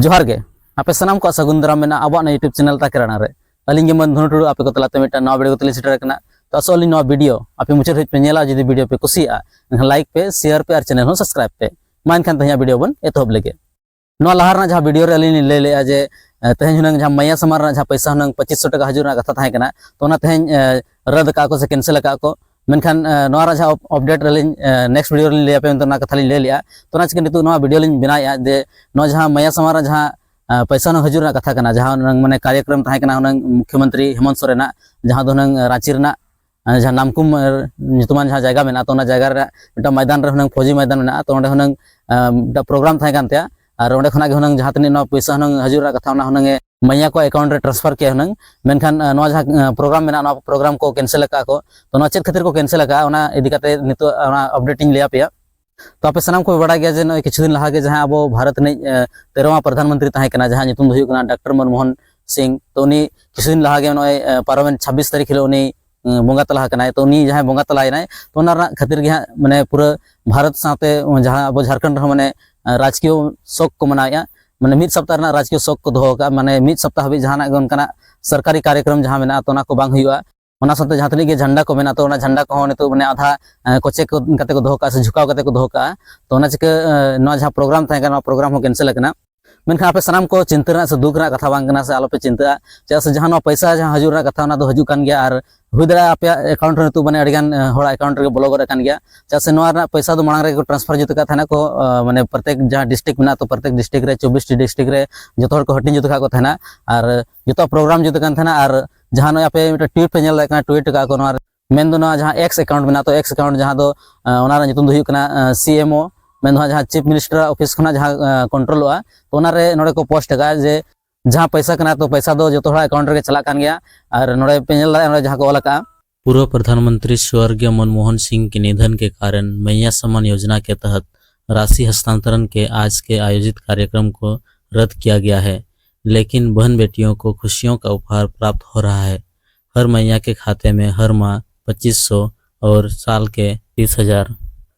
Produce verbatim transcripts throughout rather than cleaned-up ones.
ᱡᱚᱦᱟᱨ ᱜᱮ, ᱟᱯᱮ ᱥᱟᱱᱟᱢ ᱠᱚᱣᱟᱜ ᱥᱟᱹᱜᱩᱱ ᱫᱟᱨᱟᱢ ᱢᱮᱱᱟᱜᱼᱟ ᱟᱵᱚᱣᱟᱜ ᱱᱚᱣᱟ YouTube ᱪᱮᱱᱮᱞ ᱛᱟᱠᱮ ᱨᱟᱲᱟᱝ ᱨᱮ᱾ ᱟᱹᱞᱤᱧ ᱜᱮ ᱢᱟᱹᱱ ᱫᱷᱚᱱᱩ ᱴᱩᱰᱩ ᱟᱯᱮ ᱠᱚ ᱛᱟᱞᱟᱛᱮ ᱢᱤᱫᱴᱟᱝ ᱱᱟᱣᱟ ᱵᱷᱤᱰᱤᱭᱳ ᱠᱟᱛᱮ ᱞᱤᱧ ᱥᱮᱴᱮᱨ ᱟᱠᱟᱱᱟ᱾ ᱛᱚ ᱟᱥᱚᱜ ᱟᱹᱞᱤᱧ ᱱᱚᱣᱟ ᱵᱷᱤᱰᱤᱭᱳ ᱟᱯᱮ ᱢᱩᱪᱟᱹᱫ ᱫᱷᱟᱹᱵᱤᱡ ᱯᱮ ᱧᱮᱞᱟ᱾ ᱡᱩᱫᱤ ᱵᱷᱤᱰᱤᱭᱳ ᱯᱮ ᱠᱩᱥᱤᱭᱟᱜᱼᱟ, ᱮᱱᱠᱷᱟᱱ ᱞᱟᱭᱤᱠ ᱯᱮ, ᱥᱮᱭᱟᱨ ᱯᱮ ᱟᱨ ᱪᱮᱱᱮᱞ ᱦᱚᱸ ᱥᱟᱵᱥᱠᱨᱟᱭᱤᱵ ᱯᱮ᱾ ᱢᱟ ᱮᱱᱠᱷᱟᱱ ᱛᱮᱦᱮᱧᱟᱜ ᱵᱷᱤᱰᱤᱭᱳ ᱵᱚᱱ ᱮᱛᱚᱦᱚᱵ ᱞᱮᱜᱮ᱾ ᱱᱚᱣᱟ ᱞᱟᱦᱟ ᱨᱮᱱᱟᱜ ᱡᱟᱦᱟᱸ ᱵᱷᱤᱰᱤᱭᱳ ᱨᱮ ᱟᱹᱞᱤᱧ ᱞᱤᱧ ᱞᱟᱹᱭ ᱞᱮᱜᱼᱟ ᱡᱮ, ᱮ, ᱛᱮᱦᱮᱧ ᱦᱩᱱᱟᱹᱝ ᱡᱟᱦᱟᱸ ᱢᱟᱭᱟ ᱥᱟᱢᱟᱱ ᱨᱮᱱᱟᱜ ᱡᱟᱦᱟᱸ ᱯᱚᱭᱥᱟ ᱦᱩᱱᱟᱹᱝ ᱯᱚᱸᱪᱤᱥ ᱥᱚ ᱴᱟᱠᱟ ᱦᱤᱡᱩᱜ ᱨᱮᱱᱟᱜ ᱠᱟᱛᱷᱟ ᱛᱟᱦᱮᱸ ᱠᱟᱱᱟ, ᱛᱚ ᱚᱱᱟ ᱛᱮᱦᱮᱧ, ᱮ, ᱨᱟᱫ ᱟᱠᱟᱫ ᱠᱚ ᱥᱮ ᱠᱮᱱᱥᱮᱞ ᱟᱠᱟᱫ ᱠᱚ᱾ ᱢᱮᱱᱠᱷᱟᱱ, ᱮ, ᱱᱚᱣᱟ ᱨᱮᱱᱟᱜ ᱡᱟᱦᱟᱸ ᱟᱯ-, ᱟᱯᱰᱮᱴ ᱟᱹᱞᱤᱧ, ᱮ, ᱱᱮᱠᱥᱴ ᱵᱷᱤᱰᱤᱭᱳ ᱨᱮᱞᱤᱧ ᱞᱟᱹᱭ ᱟᱯᱮᱭᱟ ᱢᱮᱱᱛᱮ ᱚᱱᱟ ᱠᱟᱛᱷᱟ ᱞᱤᱧ ᱞᱟᱹᱭ ᱞᱮᱜᱼᱟ᱾ ᱛᱚ ᱚᱱᱟ ᱪᱤᱠᱟᱹ ᱱᱤᱛᱚᱜ ᱱᱚᱣᱟ ᱵᱷᱤᱰᱤᱭᱳ ᱞᱤᱧ ᱵᱮᱱᱟᱣᱮᱫᱼᱟ ᱡᱮ ᱱᱚᱣᱟ ᱡᱟᱦᱟᱸ ᱢᱟᱭᱟ ᱥᱟᱢᱟᱱ ᱨᱮᱱᱟᱜ ᱡᱟᱦᱟᱸ, ᱮ, ᱯᱚᱭᱥᱟ ᱦᱩᱱᱟᱹᱝ ᱦᱤᱡᱩᱜ ᱨᱮᱱᱟᱜ ᱠᱟᱛᱷᱟ ᱠᱟᱱᱟ, ᱡᱟᱦᱟᱸ ᱦᱩᱱᱟᱹᱝ ᱢᱟᱱᱮ ᱠᱟᱨᱭᱚᱠᱨᱚᱢ ᱛᱟᱦᱮᱸ ᱠᱟᱱᱟ ᱦᱩᱱᱟᱹᱝ ᱢᱩᱠᱷᱭᱚᱢᱚᱱᱛᱨᱤ ᱦᱮᱢᱚᱱᱛ ᱥᱚᱨᱮᱱᱟᱜ, ᱡᱟᱦᱟᱸ ᱫᱚ ᱦᱩᱱᱟᱹᱝ ᱨᱟᱸᱪᱤ ᱨᱮᱱᱟᱜ ᱮ, ᱡᱟᱦᱟᱸ ᱱᱟᱢᱠᱩᱢ, ᱮ, ᱧᱩᱛᱩᱢᱟᱱ ᱡᱟᱦᱟᱸ ᱡᱟᱭᱜᱟ ᱢᱮᱱᱟᱜᱼᱟ, ᱛᱚ ᱚᱱᱟ ᱡᱟᱭᱜᱟ ᱨᱮᱱᱟᱜ ᱢᱤᱫᱴᱟᱝ ᱢᱚᱭᱫᱟᱱ ᱨᱮ ᱦᱩᱱᱟᱹᱝ ᱯᱷᱚᱡᱤ ᱢᱚᱭᱫᱟᱱ ᱢᱮᱱᱟᱜᱼᱟ, ᱛᱚ ᱚᱸᱰᱮ ᱦᱩᱱᱟᱹᱝ, ᱮ, ᱢᱤᱫᱴᱟᱝ ᱯᱨᱳᱜᱨᱟᱢ ᱛᱟᱦᱮᱸ ᱠᱟᱱ ᱛᱟᱭᱟ᱾ ᱟᱨ ᱚᱸᱰᱮ ᱠᱷᱚᱱᱟᱜ ᱜᱮ ᱦᱩᱱᱟᱹᱝ ᱡᱟᱦᱟᱸ ᱛᱤᱱᱟᱹᱜ ᱱᱚᱣᱟ ᱯᱚᱭᱥᱟ ᱦᱩᱱᱟᱹᱝ ᱦᱤᱡᱩᱜ ᱨᱮᱱᱟᱜ ᱠᱟᱛᱷᱟ, ᱚᱱᱟ ᱦᱩᱱᱟᱹᱝ ᱮ ᱢᱟᱭᱟ ᱠᱚ ᱮᱠᱟᱣᱩᱱᱴ ᱨᱮ ᱴᱨᱟᱱᱥᱯᱷᱟᱨ ᱠᱮᱭᱟ ᱦᱩᱱᱟᱹᱝ᱾ ᱢᱮᱱᱠᱷᱟᱱ, ᱮ, ᱱᱚᱣᱟ ᱡᱟᱦᱟᱸ, ᱮ, ᱯᱨᱳᱜᱨᱟᱢ ᱢᱮᱱᱟᱜᱼᱟ, ᱱᱚᱣᱟ ᱯᱨᱳᱜᱨᱟᱢ ᱠᱚ ᱠᱮᱱᱥᱮᱞ ᱟᱠᱟᱫᱼᱟ ᱠᱚ᱾ ᱛᱚ ᱱᱚᱣᱟ ᱪᱮᱫ ᱠᱷᱟᱹᱛᱤᱨ ᱠᱚ ᱠᱮᱱᱥᱮᱞ ᱟᱠᱟᱫᱼᱟ, ᱚᱱᱟ ᱤᱫᱤ ᱠᱟᱛᱮ ᱱᱤᱛᱚᱜ ᱚᱱᱟ ᱟᱯᱰᱮᱴ ᱤᱧ ᱞᱟᱹᱭ ᱟᱯᱮᱭᱟ᱾ ᱛᱚ ᱟᱯᱮ ᱥᱟᱱᱟᱢ ᱠᱚ ᱵᱟᱲᱟᱭ ᱜᱮᱭᱟ ᱡᱮ ᱱᱚᱜᱼᱚᱭ ᱠᱤᱪᱷᱩ ᱫᱤᱱ ᱞᱟᱦᱟ ᱜᱮ ᱡᱟᱦᱟᱸ ᱟᱵᱚ ᱵᱷᱟᱨᱚᱛ ᱨᱤᱱᱤᱡ, ᱮ, ᱛᱮᱨᱚᱣᱟ ᱯᱨᱚᱫᱷᱟᱱ ᱢᱚᱱᱛᱨᱤ ᱛᱟᱦᱮᱸ ᱠᱟᱱᱟ, ᱡᱟᱦᱟᱸ ᱧᱩᱛᱩᱢ ᱫᱚ ᱦᱩᱭᱩᱜ ᱠᱟᱱᱟ ᱰᱟᱠᱛᱟᱨ ᱢᱚᱱᱢᱳᱦᱚᱱ ᱥᱤᱝ, ᱛᱚ ᱩᱱᱤ ᱠᱤᱪᱷᱩ ᱫᱤᱱ ᱞᱟᱦᱟ ᱜᱮ ᱱᱚᱜᱼᱚᱭ, ᱮ, ᱯᱟᱨᱚᱢᱮᱱ ᱪᱷᱟᱵᱵᱤᱥ ᱛᱟᱹᱨᱤᱠᱷ ᱦᱤᱞᱳᱜ ᱩᱱᱤ, ᱮ, ᱵᱚᱸᱜᱟ ᱛᱟᱞᱟ ᱟᱠᱟᱱᱟᱭ᱾ ᱛᱚ ᱩᱱᱤ ᱡᱟᱦᱟᱸᱭ ᱵᱚᱸᱜᱟ ᱛᱟᱞᱟᱭᱮᱱᱟᱭ, ᱛᱚ ᱚᱱᱟ ᱨᱮᱱᱟᱜ ᱠᱷᱟᱹᱛᱤᱨ ᱜᱮ ᱦᱟᱸᱜ ᱢᱟᱱᱮ ᱯᱩᱨᱟᱹ ᱵᱷᱟᱨᱚᱛ ᱥᱟᱶᱛᱮ ᱡᱟᱦᱟᱸ ᱟᱵᱚ ᱡᱷᱟᱲᱠᱷᱚᱸᱰ ᱨᱮᱦᱚᱸ ᱢᱟᱱᱮ, ᱮ, ᱨᱟᱡᱽᱠᱤᱭᱟᱹ ᱥᱳᱠ ᱠᱚ ᱢᱟᱱᱟᱣᱮᱫᱼᱟ᱾ ᱢᱟᱱᱮ ᱢᱤᱫ ᱥᱚᱯᱛᱟᱦ ᱨᱮᱱᱟᱜ ᱨᱟᱡᱽᱠᱤᱭᱟᱹ ᱥᱳᱠ ᱠᱚ ᱫᱚᱦᱚ ᱟᱠᱟᱫᱼᱟ, ᱢᱟᱱᱮ ᱢᱤᱫ ᱥᱚᱯᱛᱟᱦ ᱦᱟᱹᱵᱤᱡ ᱡᱟᱦᱟᱱᱟᱜ ᱜᱮ ᱚᱱᱠᱟᱱᱟᱜ ᱥᱚᱨᱠᱟᱨᱤ ᱠᱟᱨᱭᱚᱠᱨᱚᱢ ᱡᱟᱦᱟᱸ ᱢᱮᱱᱟᱜᱼᱟ, ᱛᱚ ᱚᱱᱟ ᱠᱚ ᱵᱟᱝ ᱦᱩᱭᱩᱜᱼᱟ᱾ ᱚᱱᱟ ᱥᱟᱶᱛᱮ ᱡᱟᱦᱟᱸ ᱛᱤᱱᱟᱹᱜ ᱜᱮ ᱡᱷᱟᱱᱰᱟ ᱠᱚ ᱢᱮᱱᱟᱜᱼᱟ, ᱛᱚ ᱚᱱᱟ ᱡᱷᱟᱱᱰᱟ ᱠᱚᱦᱚᱸ ᱱᱤᱛᱚᱜ ᱢᱟᱱᱮ ᱟᱫᱷᱟ, ᱮ, ᱠᱚᱪᱮ ᱠᱚ ᱠᱟᱛᱮ ᱠᱚ ᱫᱚᱦᱚ ᱠᱟᱜᱼᱟ ᱥᱮ ᱡᱷᱩᱠᱟᱣ ᱠᱟᱛᱮ ᱠᱚ ᱫᱚᱦᱚ ᱠᱟᱜᱼᱟ᱾ ᱛᱚ ᱚᱱᱟ ᱪᱤᱠᱟᱹ, ᱮ, ᱱᱚᱣᱟ ᱡᱟᱦᱟᱸ ᱯᱨᱳᱜᱨᱟᱢ ᱛᱟᱦᱮᱸ ᱠᱟᱱᱟ, ᱱᱚᱣᱟ ᱯᱨᱳᱜᱨᱟᱢ ᱦᱚᱸ ᱠᱮᱱᱥᱮᱞ ᱟᱠᱟᱱᱟ᱾ ᱢᱮᱱᱠᱷᱟᱱ ᱟᱯᱮ ᱥᱟᱱᱟᱢ ᱠᱚ ᱪᱤᱱᱛᱟᱹ ᱨᱮᱱᱟᱜ ᱥᱮ ᱫᱩᱠ ᱨᱮᱱᱟᱜ ᱠᱟᱛᱷᱟ ᱵᱟᱝ ᱠᱟᱱᱟ, ᱥᱮ ᱟᱞᱚᱯᱮ ᱪᱤᱱᱛᱟᱹᱜᱼᱟ᱾ ᱪᱮᱫᱟᱜ ᱥᱮ ᱡᱟᱦᱟᱸ ᱱᱚᱣᱟ ᱯᱚᱭᱥᱟ ᱡᱟᱦᱟᱸ ᱦᱤᱡᱩᱜ ᱨᱮᱱᱟᱜ ᱠᱟᱛᱷᱟ, ᱚᱱᱟ ᱫᱚ ᱦᱤᱡᱩᱜ ᱠᱟᱱ ᱜᱮᱭᱟ, ᱟᱨ ᱦᱩᱭ ᱫᱟᱲᱮᱭᱟᱜᱼᱟ ᱟᱯᱮᱭᱟᱜ ᱮᱠᱟᱣᱩᱱᱴ ᱨᱮ ᱱᱤᱛᱚᱜ ᱢᱟᱱᱮ ᱟᱹᱰᱤᱜᱟᱱ, ᱮ, ᱦᱚᱲᱟᱜ ᱮᱠᱟᱣᱩᱱᱴ ᱨᱮᱜᱮ ᱵᱚᱞᱚ ᱜᱚᱫ ᱟᱠᱟᱱ ᱜᱮᱭᱟ᱾ ᱪᱮᱫᱟᱜ ᱥᱮ ᱱᱚᱣᱟ ᱨᱮᱱᱟᱜ ᱯᱚᱭᱥᱟ ᱫᱚ ᱢᱟᱲᱟᱝ ᱨᱮᱜᱮ ᱠᱚ ᱴᱨᱟᱱᱥᱯᱷᱟᱨ ᱡᱩᱛ ᱟᱠᱟᱫ ᱛᱟᱦᱮᱱᱟ ᱠᱚ, ᱮ, ᱢᱟᱱᱮ ᱯᱨᱚᱛᱮᱠ ᱡᱟᱦᱟᱸ ᱰᱤᱥᱴᱨᱤᱠᱴ ᱢᱮᱱᱟᱜᱼᱟ, ᱛᱚ ᱯᱨᱚᱛᱮᱠ ᱰᱤᱥᱴᱨᱤᱠᱴ ᱨᱮ ᱪᱚᱵᱵᱤᱥ ᱴᱤ ᱰᱤᱥᱴᱨᱤᱠᱴ ᱨᱮ ᱡᱚᱛᱚ ᱦᱚᱲ ᱠᱚ ᱦᱟᱹᱴᱤᱧ ᱡᱩᱛ ᱟᱠᱟᱫ ᱠᱚ ᱛᱟᱦᱮᱱᱟ᱾ ᱟᱨ ᱡᱚᱛᱚ ᱯᱨᱳᱜᱨᱟᱢ ᱡᱩᱛ ᱟᱠᱟᱱ ᱛᱟᱦᱮᱱᱟ᱾ ᱟᱨ ᱡᱟᱦᱟᱸ ᱱᱚᱜᱼᱚᱭ ᱟᱯᱮ ᱢᱤᱫᱴᱮᱱ ᱴᱩᱭᱤᱴ ᱯᱮ ᱧᱮᱞ ᱫᱟᱲᱮᱭᱟᱜ ᱠᱟᱱᱟ, ᱴᱩᱭᱤᱴ ᱟᱠᱟᱫ ᱠᱚ ᱱᱚᱣᱟ ᱨᱮ, ᱢᱮᱱᱫᱚ ᱱᱚᱣᱟ ᱡᱟᱦᱟᱸ ᱮᱠᱥ ᱮᱠᱟᱣᱩᱱᱴ ᱢᱮᱱᱟᱜᱼᱟ, ᱛᱚ ᱮᱠᱥ ᱮᱠᱟᱣᱩᱱᱴ ᱡᱟᱦᱟᱸ ᱫᱚ, ᱮ, ᱚᱱᱟ ᱨᱮᱱᱟᱜ ᱧᱩᱛᱩᱢ ᱫᱚ ᱦᱩᱭᱩᱜ ᱠᱟᱱᱟ, ᱮ, ᱥᱤ ᱮᱢ ᱳ, ᱢᱮᱱᱫᱚ ᱦᱟᱸᱜ ᱡᱟᱦᱟᱸ ᱪᱤᱯ ᱢᱤᱱᱤᱥᱴᱟᱨᱟᱜ ᱚᱯᱷᱤᱥ ᱠᱷᱚᱱᱟᱜ ᱡᱟᱦᱟᱸ, ᱮ, ᱠᱚᱱᱴᱨᱳᱞᱚᱜᱼᱟ, ᱛᱚ ᱚᱱᱟᱨᱮ ᱱᱚᱰᱮ ᱠᱚ ᱯᱳᱥᱴ ᱟᱠᱟᱫᱼᱟ ᱡᱮ ᱡᱟᱦᱟᱸ ᱯᱚᱭᱥᱟ ᱠᱟᱱᱟ, ᱛᱚ ᱯᱚᱭᱥᱟ ᱫᱚ ᱡᱚᱛᱚ ᱦᱚᱲᱟᱜ ᱮᱠᱟᱣᱩᱱᱴ ᱨᱮᱜᱮ ᱪᱟᱞᱟᱜ ᱠᱟᱱ ᱜᱮᱭᱟ᱾ ᱟᱨ ᱱᱚᱰᱮ ᱯᱮ ᱧᱮᱞ ᱫᱟᱲᱮᱭᱟᱜᱼᱟ, ᱱᱚᱰᱮ ᱡᱟᱦᱟᱸ ᱠᱚ ᱚᱞ ᱟᱠᱟᱫᱼᱟ, पूर्व प्रधानमंत्री स्वर्गीय मनमोहन सिंह के निधन के कारण मैया सम्मान योजना के तहत राशि हस्तांतरण के आज के आयोजित कार्यक्रम को रद्द किया गया है, लेकिन बहन बेटियों को खुशियों का उपहार प्राप्त हो रहा है। हर मैया के खाते में हर माह पच्चीस सौ और साल के तीस हजार।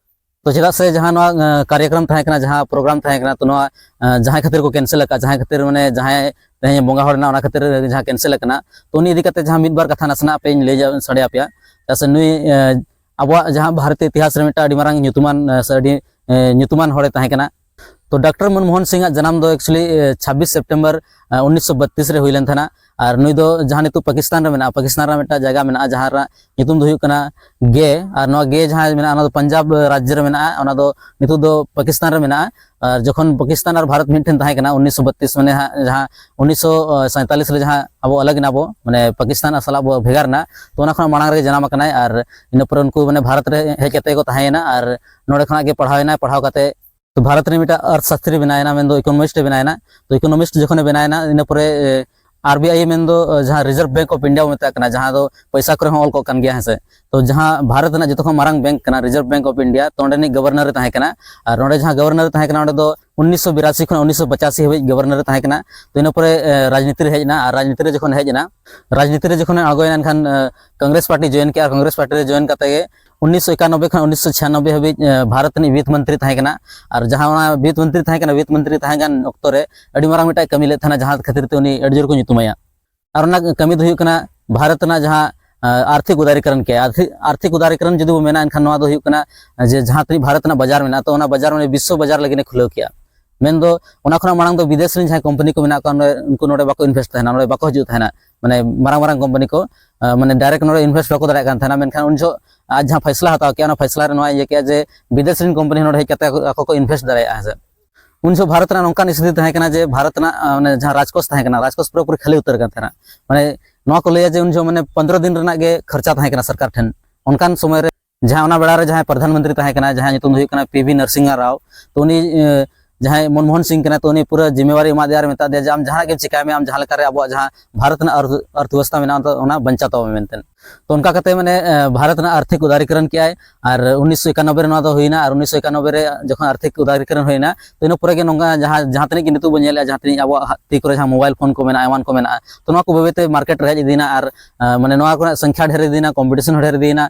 ᱛᱚ ᱪᱮᱫᱟᱜ ᱥᱮ ᱡᱟᱦᱟᱸ ᱱᱚᱣᱟ ᱠᱟᱨᱭᱟᱠᱨᱚᱢ ᱛᱟᱦᱮᱸ ᱠᱟᱱᱟ, ᱡᱟᱦᱟᱸ ᱯᱨᱳᱜᱨᱟᱢ ᱛᱟᱦᱮᱸ ᱠᱟᱱᱟ, ᱛᱚ ᱱᱚᱣᱟ ᱡᱟᱦᱟᱸᱭ ᱠᱷᱟᱹᱛᱤᱨ ᱠᱚ ᱠᱮᱱᱥᱮᱞ ᱟᱠᱟᱫ, ᱡᱟᱦᱟᱸᱭ ᱠᱷᱟᱹᱛᱤᱨ ᱢᱟᱱᱮ ᱡᱟᱦᱟᱸᱭ ᱛᱮᱦᱮᱧ ᱵᱚᱸᱜᱟ ᱦᱚᱲ ᱮᱱᱟ, ᱚᱱᱟ ᱠᱷᱟᱹᱛᱤᱨ ᱡᱟᱦᱟᱸ ᱠᱮᱱᱥᱮᱞ ᱟᱠᱟᱱᱟ, ᱛᱚ ᱩᱱᱤ ᱤᱫᱤ ᱠᱟᱛᱮ ᱡᱟᱦᱟᱸ ᱢᱤᱫ ᱵᱟᱨ ᱠᱟᱛᱷᱟ ᱱᱟᱥᱮᱱᱟᱜ ᱟᱯᱮᱧ ᱞᱟᱹᱭ ᱥᱟᱰᱮ ᱟᱯᱮᱭᱟ᱾ ᱪᱮᱫᱟᱜ ᱥᱮ ᱱᱩᱭ ᱟᱵᱚᱣᱟᱜ ᱡᱟᱦᱟᱸ ᱵᱷᱟᱨᱚᱛᱤᱭᱚ ᱤᱛᱤᱦᱟᱥ ᱨᱮ ᱢᱤᱫᱴᱟᱝ ᱟᱹᱰᱤ ᱢᱟᱨᱟᱝ ᱧᱩᱛᱩᱢᱟᱱ ᱥᱮ ᱟᱹᱰᱤ ᱧᱩᱛᱩᱢᱟᱱ ᱦᱚᱲᱮ ᱛᱟᱦᱮᱸ ᱠᱟᱱᱟ᱾ ᱛᱚ ᱰᱟᱠᱛᱟᱨ ᱢᱚᱱᱢᱳᱦᱚᱱ ᱥᱤᱝ ᱟᱜ ᱡᱟᱱᱟᱢ ᱫᱚ actually ᱪᱷᱟᱵᱵᱤᱥ ᱥᱮᱯᱴᱮᱢᱵᱚᱨ ᱩᱱᱤᱥᱥᱚ ᱵᱟᱛᱛᱨᱤᱥ ᱨᱮ ᱦᱩᱭ ᱞᱮᱱ ᱛᱟᱦᱮᱱᱟ᱾ ᱟᱨ ᱱᱩᱭ ᱫᱚ ᱡᱟᱦᱟᱸ ᱱᱤᱛᱚᱜ ᱯᱟᱠᱤᱥᱛᱟᱱ ᱨᱮ ᱢᱮᱱᱟᱜᱼᱟ, ᱯᱟᱠᱤᱥᱛᱟᱱ ᱨᱮ ᱢᱤᱫᱴᱟᱝ ᱡᱟᱭᱜᱟ ᱢᱮᱱᱟᱜᱼᱟ, ᱡᱟᱦᱟᱸ ᱨᱮᱱᱟᱜ ᱧᱩᱛᱩᱢ ᱫᱚ ᱦᱩᱭᱩᱜ ᱠᱟᱱᱟ ᱜᱮ᱾ ᱟᱨ ᱱᱚᱣᱟ ᱜᱮ ᱡᱟᱦᱟᱸ ᱢᱮᱱᱟᱜᱼᱟ, ᱚᱱᱟ ᱫᱚ ᱯᱟᱧᱡᱟᱵᱽ ᱨᱟᱡᱽᱡᱚ ᱨᱮ ᱢᱮᱱᱟᱜᱼᱟ, ᱚᱱᱟ ᱫᱚ ᱱᱤᱛᱚᱜ ᱫᱚ ᱯᱟᱠᱤᱥᱛᱟᱱ ᱨᱮ ᱢᱮᱱᱟᱜᱼᱟ᱾ ᱟᱨ ᱡᱚᱠᱷᱚᱱ ᱯᱟᱠᱤᱥᱛᱟᱱ ᱟᱨ ᱵᱷᱟᱨᱚᱛ ᱢᱤᱫᱴᱷᱮᱱ ᱛᱟᱦᱮᱸ ᱠᱟᱱᱟ ᱩᱱᱤᱥᱥᱚ ᱵᱟᱛᱛᱨᱤᱥ, ᱢᱟᱱᱮ ᱦᱟᱸᱜ ᱡᱟᱦᱟᱸ ᱩᱱᱤᱥᱥᱚ ᱥᱟᱸᱭᱛᱟᱞᱞᱤᱥ ᱨᱮ ᱡᱟᱦᱟᱸ ᱟᱵᱚ ᱟᱞᱟᱜᱽ ᱮᱱᱟ ᱵᱚ, ᱢᱟᱱᱮ ᱯᱟᱠᱤᱥᱛᱟᱱ ᱥᱟᱞᱟᱜ ᱵᱚ ᱵᱷᱮᱜᱟᱨ ᱮᱱᱟ, ᱛᱚ ᱚᱱᱟ ᱠᱷᱚᱱᱟᱜ ᱢᱟᱲᱟᱝ ᱨᱮᱜᱮ ᱡᱟᱱᱟᱢ ᱟᱠᱟᱱᱟᱭ᱾ ᱟᱨ ᱤᱱᱟᱹ ᱯᱚᱨᱮ ᱩᱱᱠᱩ ᱢᱟᱱᱮ ᱵᱷᱟᱨᱚᱛ ᱨᱮ ᱦᱮᱡ ᱠᱟᱛᱮ ᱠᱚ ᱛᱟᱦᱮᱸᱭᱮᱱᱟ ᱟᱨ ᱱᱚᱰᱮ ᱠᱷᱚᱱᱟᱜ ᱜᱮ ᱯᱟᱲᱦᱟᱣ ᱮᱱᱟᱭ᱾ ᱯᱟᱲᱦᱟᱣ ᱠᱟᱛᱮ ᱛᱚ ᱵᱷᱟᱨᱚᱛ ᱨᱮ ᱢᱤᱫᱴᱟᱝ ᱚᱨᱛᱷ ᱥᱟᱥᱛᱨᱤ ᱵᱮᱱᱟᱣ ᱮᱱᱟ, ᱢᱮᱱᱫᱚ ᱤᱠᱳᱱᱚᱢᱤᱥᱴ ᱮ ᱵᱮᱱᱟᱣ ᱮᱱᱟ᱾ ᱛᱚ ᱤᱠᱳᱱᱚᱢᱤᱥᱴ ᱡᱚᱠᱷᱚᱱᱮ ᱵᱮᱱᱟᱣ ᱮᱱᱟ, ᱤᱱᱟᱹ ᱯᱚᱨᱮ ᱟᱨ ᱵᱤ ᱟᱭ ᱢᱮᱱᱫᱚ ᱡᱟᱦᱟᱸ ᱨᱤᱡᱟᱨᱵᱷ ᱵᱮᱝᱠ ᱚᱯᱷ ᱤᱱᱰᱤᱭᱟ ᱵᱚ ᱢᱮᱛᱟᱜ ᱠᱟᱱᱟ, ᱡᱟᱦᱟᱸ ᱫᱚ ᱯᱚᱭᱥᱟ ᱠᱚᱨᱮ ᱦᱚᱸ ᱚᱞ ᱠᱚᱜ ᱠᱟᱱ ᱜᱮᱭᱟ, ᱦᱮᱸ ᱥᱮ᱾ ᱛᱚ ᱡᱟᱦᱟᱸ ᱵᱷᱟᱨᱚᱛ ᱨᱮᱱᱟᱜ ᱡᱚᱛᱚ ᱠᱷᱚᱱ ᱢᱟᱨᱟᱝ ᱵᱮᱝᱠ ᱠᱟᱱᱟ ᱨᱤᱡᱟᱨᱵᱷ ᱵᱮᱝᱠ ᱚᱯᱷ ᱤᱱᱰᱤᱭᱟ, ᱛᱚ ᱚᱸᱰᱮᱱᱤᱡ ᱜᱚᱵᱷᱚᱨᱱᱚᱨ ᱮ ᱛᱟᱦᱮᱸ ᱠᱟᱱᱟ᱾ ᱟᱨ ᱱᱚᱰᱮ ᱡᱟᱦᱟᱸ ᱜᱚᱵᱷᱚᱨᱱᱚᱨ ᱮ ᱛᱟᱦᱮᱸ ᱠᱟᱱᱟ, ᱚᱸᱰᱮ ᱫᱚ ᱩᱱᱤᱥᱥᱚ ᱵᱤᱨᱟᱥᱤ ᱠᱷᱚᱱ ᱩᱱᱤᱥᱥᱚ ᱯᱚᱸᱪᱟᱥᱤ ᱦᱟᱹᱵᱤᱡ ᱜᱚᱵᱷᱚᱨᱱᱚᱨ ᱮ ᱛᱟᱦᱮᱸ ᱠᱟᱱᱟ᱾ ᱛᱚ ᱤᱱᱟᱹ ᱯᱚᱨᱮ ᱮ, ᱨᱟᱡᱽᱱᱤᱛᱤ ᱨᱮ ᱦᱮᱡ ᱮᱱᱟ᱾ ᱟᱨ ᱨᱟᱡᱽᱱᱤᱛᱤ ᱨᱮ ᱡᱚᱠᱷᱚᱱ ᱦᱮᱡ ᱮᱱᱟ, ᱨᱟᱡᱽᱱᱤᱛᱤ ᱨᱮ ᱡᱚᱠᱷᱚᱱ ᱟᱬᱜᱚᱭᱮᱱᱟ, ᱮᱱᱠᱷᱟᱱ ᱮ, ᱠᱚᱝᱜᱨᱮᱥ ᱯᱟᱨᱴᱤ ᱡᱚᱭᱮᱱ ᱠᱮᱜᱼᱟ᱾ ᱟᱨ ᱠᱚᱝᱜᱨᱮᱥ ᱯᱟᱨᱴᱤ ᱨᱮ ᱡᱚᱭᱮᱱ ᱠᱟᱛᱮ ᱜᱮ ᱩᱱᱤᱥᱥᱚ ᱮᱠᱟᱱᱚᱵᱵᱳᱭ ᱠᱷᱚᱱ ᱩᱱᱤᱥᱥᱚ ᱪᱷᱤᱭᱟᱱᱚᱵᱵᱳᱭ ᱦᱟᱹᱵᱤᱡ ᱮ, ᱵᱷᱟᱨᱚᱛ ᱨᱤᱱᱤᱡ ᱵᱤᱛ ᱢᱚᱱᱛᱨᱤ ᱛᱟᱦᱮᱸ ᱠᱟᱱᱟ᱾ ᱟᱨ ᱡᱟᱦᱟᱸ ᱚᱱᱟ ᱵᱤᱛ ᱢᱚᱱᱛᱨᱤ ᱛᱟᱦᱮᱸ ᱠᱟᱱᱟ, ᱵᱤᱛ ᱢᱚᱱᱛᱨᱤ ᱛᱟᱦᱮᱸ ᱠᱟᱱ ᱚᱠᱛᱚ ᱨᱮ ᱟᱹᱰᱤ ᱢᱟᱨᱟᱝ ᱢᱤᱫᱴᱟᱝ ᱠᱟᱹᱢᱤ ᱞᱮᱫ ᱛᱟᱦᱮᱱᱟ, ᱡᱟᱦᱟᱸ ᱠᱷᱟᱹᱛᱤᱨ ᱛᱮ ᱩᱱᱤ ᱟᱹᱰᱤ ᱡᱳᱨ ᱠᱚ ᱧᱩᱛᱩᱢᱟᱭᱟ᱾ ᱟᱨ ᱚᱱᱟ ᱠᱟᱹᱢᱤ ᱫᱚ ᱦᱩᱭᱩᱜ ᱠᱟᱱᱟ ᱵᱷᱟᱨᱚᱛ ᱨᱮᱱᱟᱜ ᱡᱟᱦᱟᱸ ᱟ, ᱟᱨᱛᱷᱤᱠ ᱩᱫᱟᱨᱤᱠᱚᱨᱚᱱ ᱠᱮ ᱟᱨᱛᱷᱤᱠ, ᱟᱨᱛᱷᱤᱠ ᱩᱫᱟᱨᱤᱠᱚᱨᱚᱱ ᱡᱩᱫᱤ ᱵᱚ ᱢᱮᱱᱟ, ᱮᱱᱠᱷᱟᱱ ᱱᱚᱣᱟ ᱫᱚ ᱦᱩᱭᱩᱜ ᱠᱟᱱᱟ ᱡᱮ ᱡᱟᱦᱟᱸ ᱛᱤᱱᱟᱹᱜ ᱵᱷᱟᱨᱚᱛ ᱨᱮᱱᱟᱜ ᱵᱟᱡᱟᱨ ᱢᱮᱱᱟᱜᱼᱟ, ᱛᱚ ᱚᱱᱟ ᱵᱟᱡᱟᱨ ᱢᱟᱱᱮ ᱵᱤᱥᱥᱚ ᱵᱟᱡᱟᱨ ᱞᱟᱹᱜᱤᱫ ᱮ ᱠᱷᱩᱞᱟᱹᱣ ᱠᱮᱜᱼᱟ᱾ ᱢᱮᱱᱫᱚ ᱚᱱᱟ ᱠᱷᱚᱱᱟᱜ ᱢᱟᱲᱟᱝ ᱫᱚ ᱵᱤᱫᱮᱥ ᱨᱮᱱ ᱡᱟᱦᱟᱸᱭ ᱠᱳᱢᱯᱟᱱᱤ ᱠᱚ ᱢᱮᱱᱟᱜ ᱠᱚᱣᱟ, ᱱᱚᱰᱮ, ᱩᱱᱠᱩ ᱱᱚᱰᱮ ᱵᱟᱠᱚ ᱤᱱᱵᱷᱮᱥᱴ ᱛᱟᱦᱮᱱᱟ, ᱱᱚᱰᱮ ᱵᱟᱠᱚ ᱦᱤᱡᱩᱜ ᱛᱟᱦᱮᱱᱟ᱾ ᱢᱟᱱᱮ ᱢᱟᱨᱟᱝ ᱢᱟᱨᱟᱝ ᱠᱳᱢᱯᱟᱱᱤ ᱠᱚ, ᱟ, ᱢᱟᱱᱮ ᱰᱟᱭᱨᱮᱠᱴ ᱱᱚᱰᱮ ᱤᱱᱵᱷᱮᱥᱴ ᱵᱟᱠᱚ ᱫᱟᱲᱮᱭᱟᱜ ᱠᱟᱱ ᱛᱟᱦᱮᱱᱟ᱾ ᱢᱮᱱᱠᱷᱟᱱ ᱩᱱ ᱡᱚᱦᱚᱜ ᱟᱡ ᱡᱟᱦᱟᱸ ᱯᱷᱟᱭᱥᱞᱟ ᱦᱟᱛᱟᱣ ᱠᱮᱜᱼᱟ, ᱚᱱᱟ ᱯᱷᱟᱭᱥᱞᱟ ᱨᱮ ᱱᱚᱣᱟ ᱤᱭᱟᱹ ᱠᱮᱜᱼᱟ ᱡᱮ ᱵᱤᱫᱮᱥ ᱨᱮᱱ ᱠᱳᱢᱯᱟᱱᱤ ᱱᱚᱰᱮ ᱦᱮᱡ ᱠᱟᱛᱮ ᱟᱠᱚ, ᱟᱠᱚ ᱠᱚ ᱤᱱᱵᱷᱮᱥᱴ ᱫᱟᱲᱮᱭᱟᱜᱼᱟ, ᱦᱮᱸ ᱥᱮ᱾ ᱩᱱ ᱡᱚᱦᱚᱜ ᱵᱷᱟᱨᱚᱛ ᱨᱮᱱᱟᱜ ᱱᱚᱝᱠᱟᱱ ᱥᱛᱷᱤᱛᱤ ᱛᱟᱦᱮᱸ ᱠᱟᱱᱟ ᱡᱮ ᱵᱷᱟᱨᱚᱛ ᱨᱮᱱᱟᱜ, ᱟ, ᱢᱟᱱᱮ ᱡᱟᱦᱟᱸ ᱨᱟᱡᱽᱠᱳᱥ ᱛᱟᱦᱮᱸ ᱠᱟᱱᱟ, ᱨᱟᱡᱽᱠᱳᱥ ᱯᱩᱨᱟᱹᱯᱩᱨᱤ ᱠᱷᱟᱹᱞᱤ ᱩᱛᱟᱹᱨ ᱠᱟᱱ ᱛᱟᱦᱮᱱᱟ᱾ ᱢᱟᱱᱮ ᱱᱚᱣᱟ ᱠᱚ ᱞᱟᱹᱭᱟ ᱡᱮ ᱩᱱ ᱡᱚᱦᱚᱜ ᱢᱟᱱᱮ ᱯᱚᱱᱫᱽᱨᱚ ᱫᱤᱱ ᱨᱮᱱᱟᱜ ᱜᱮ ᱠᱷᱚᱨᱪᱟ ᱛᱟᱦᱮᱸ ᱠᱟᱱᱟ ᱥᱚᱨᱠᱟᱨ ᱴᱷᱮᱱ᱾ ᱚᱱᱠᱟᱱ ᱥᱚᱢᱚᱭ ᱨᱮ ᱡᱟᱦᱟᱸ ᱚᱱᱟ ᱵᱮᱲᱟ ᱨᱮ ᱡᱟᱦᱟᱸᱭ ᱯᱨᱚᱫᱷᱟᱱ ᱢᱚᱱᱛᱨᱤ ᱛᱟᱦᱮᱸ ᱠᱟᱱᱟ, ᱡᱟᱦᱟᱸᱭ ᱧᱩᱛᱩᱢ ᱫᱚ ᱦᱩᱭᱩᱜ ᱠᱟᱱᱟ ᱯᱤ ᱵᱷᱤ ᱱᱟᱨᱥᱤᱝᱦᱟ ᱨᱟᱣ, ᱛᱚ ᱩᱱᱤ, ᱮ, ᱡᱟᱦᱟᱸᱭ ᱢᱚᱱᱢᱳᱦᱚᱱ ᱥᱤᱝ ᱠᱟᱱᱟᱭ, ᱛᱚ ᱩᱱᱤ ᱯᱩᱨᱟᱹ ᱡᱤᱢᱢᱮᱣᱟᱨᱤ ᱮᱢᱟ ᱫᱮᱭᱟ ᱟᱨ ᱢᱮᱛᱟ ᱫᱮᱭᱟ ᱡᱮ ᱟᱢ ᱡᱟᱦᱟᱱᱟᱜ ᱜᱮᱢ ᱪᱤᱠᱟᱭ ᱢᱮ, ᱟᱢ ᱡᱟᱦᱟᱸ ᱞᱮᱠᱟᱨᱮ ᱟᱵᱚᱣᱟᱜ ᱡᱟᱦᱟᱸ ᱵᱷᱟᱨᱚᱛ ᱨᱮᱱᱟᱜ ᱟᱨᱛᱷ-, ᱟᱨᱛᱷ ᱵᱮᱵᱚᱥᱛᱷᱟ ᱢᱮᱱᱟᱜᱼᱟ, ᱛᱚ ᱚᱱᱟ ᱵᱟᱧᱪᱟᱣ ᱛᱟᱵᱚᱱ ᱢᱮ ᱢᱮᱱᱛᱮ᱾ ᱛᱚ ᱚᱱᱠᱟ ᱠᱟᱛᱮ ᱢᱟᱱᱮ ᱵᱷᱟᱨᱚᱛ ᱨᱮᱱᱟᱜ ᱟᱨᱛᱷᱤᱠ ᱩᱫᱟᱨᱤᱠᱚᱨᱚᱱ ᱠᱮᱜᱼᱟᱭ᱾ ᱟᱨ ᱩᱱᱤᱥᱥᱚ ᱮᱠᱟᱱᱚᱵᱵᱳᱭ ᱨᱮ ᱱᱚᱣᱟ ᱫᱚ ᱦᱩᱭᱱᱟ᱾ ᱟᱨ ᱩᱱᱤᱥᱥᱚ ᱮᱠᱟᱱᱚᱵᱵᱳᱭ ᱨᱮ ᱡᱚᱠᱷᱚᱱ ᱟᱨᱛᱷᱤᱠ ᱩᱫᱟᱨᱤᱠᱚᱨᱚᱱ ᱦᱩᱭᱱᱟ, ᱛᱚ ᱤᱱᱟᱹ ᱯᱚᱨᱮ ᱜᱮ ᱱᱚᱝᱠᱟ ᱡᱟᱦᱟᱸ ᱡᱟᱦᱟᱸ ᱛᱤᱱᱟᱹᱜ ᱜᱮ ᱱᱤᱛᱚᱜ ᱵᱚᱱ ᱧᱮᱞᱮᱜᱼᱟ, ᱡᱟᱦᱟᱸ ᱛᱤᱱᱟᱹᱜ ᱟᱵᱚᱣᱟᱜ ᱛᱤ ᱠᱚᱨᱮ ᱡᱟᱦᱟᱸ ᱢᱳᱵᱟᱭᱤᱞ ᱯᱷᱳᱱ ᱠᱚ ᱢᱮᱱᱟᱜᱼᱟ, ᱮᱢᱟᱱ ᱠᱚ ᱢᱮᱱᱟᱜᱼᱟ, ᱛᱚ ᱱᱚᱣᱟ ᱠᱚ ᱵᱟᱹᱭ ᱵᱟᱹᱭᱛᱮ ᱢᱟᱨᱠᱮᱴ ᱨᱮ ᱦᱮᱡ ᱤᱫᱤᱭᱮᱱᱟ᱾ ᱟᱨ ᱢᱟᱱᱮ ᱱᱚᱣᱟ ᱠᱚᱨᱮᱱᱟᱜ ᱥᱚᱝᱠᱷᱟ ᱰᱷᱮᱨ ᱤᱫᱤᱭᱮᱱᱟ, ᱠᱚᱢᱯᱤᱴᱤᱥᱚᱱ ᱦᱚᱸ ᱰᱷᱮᱨ ᱤᱫᱤᱭᱮᱱᱟ,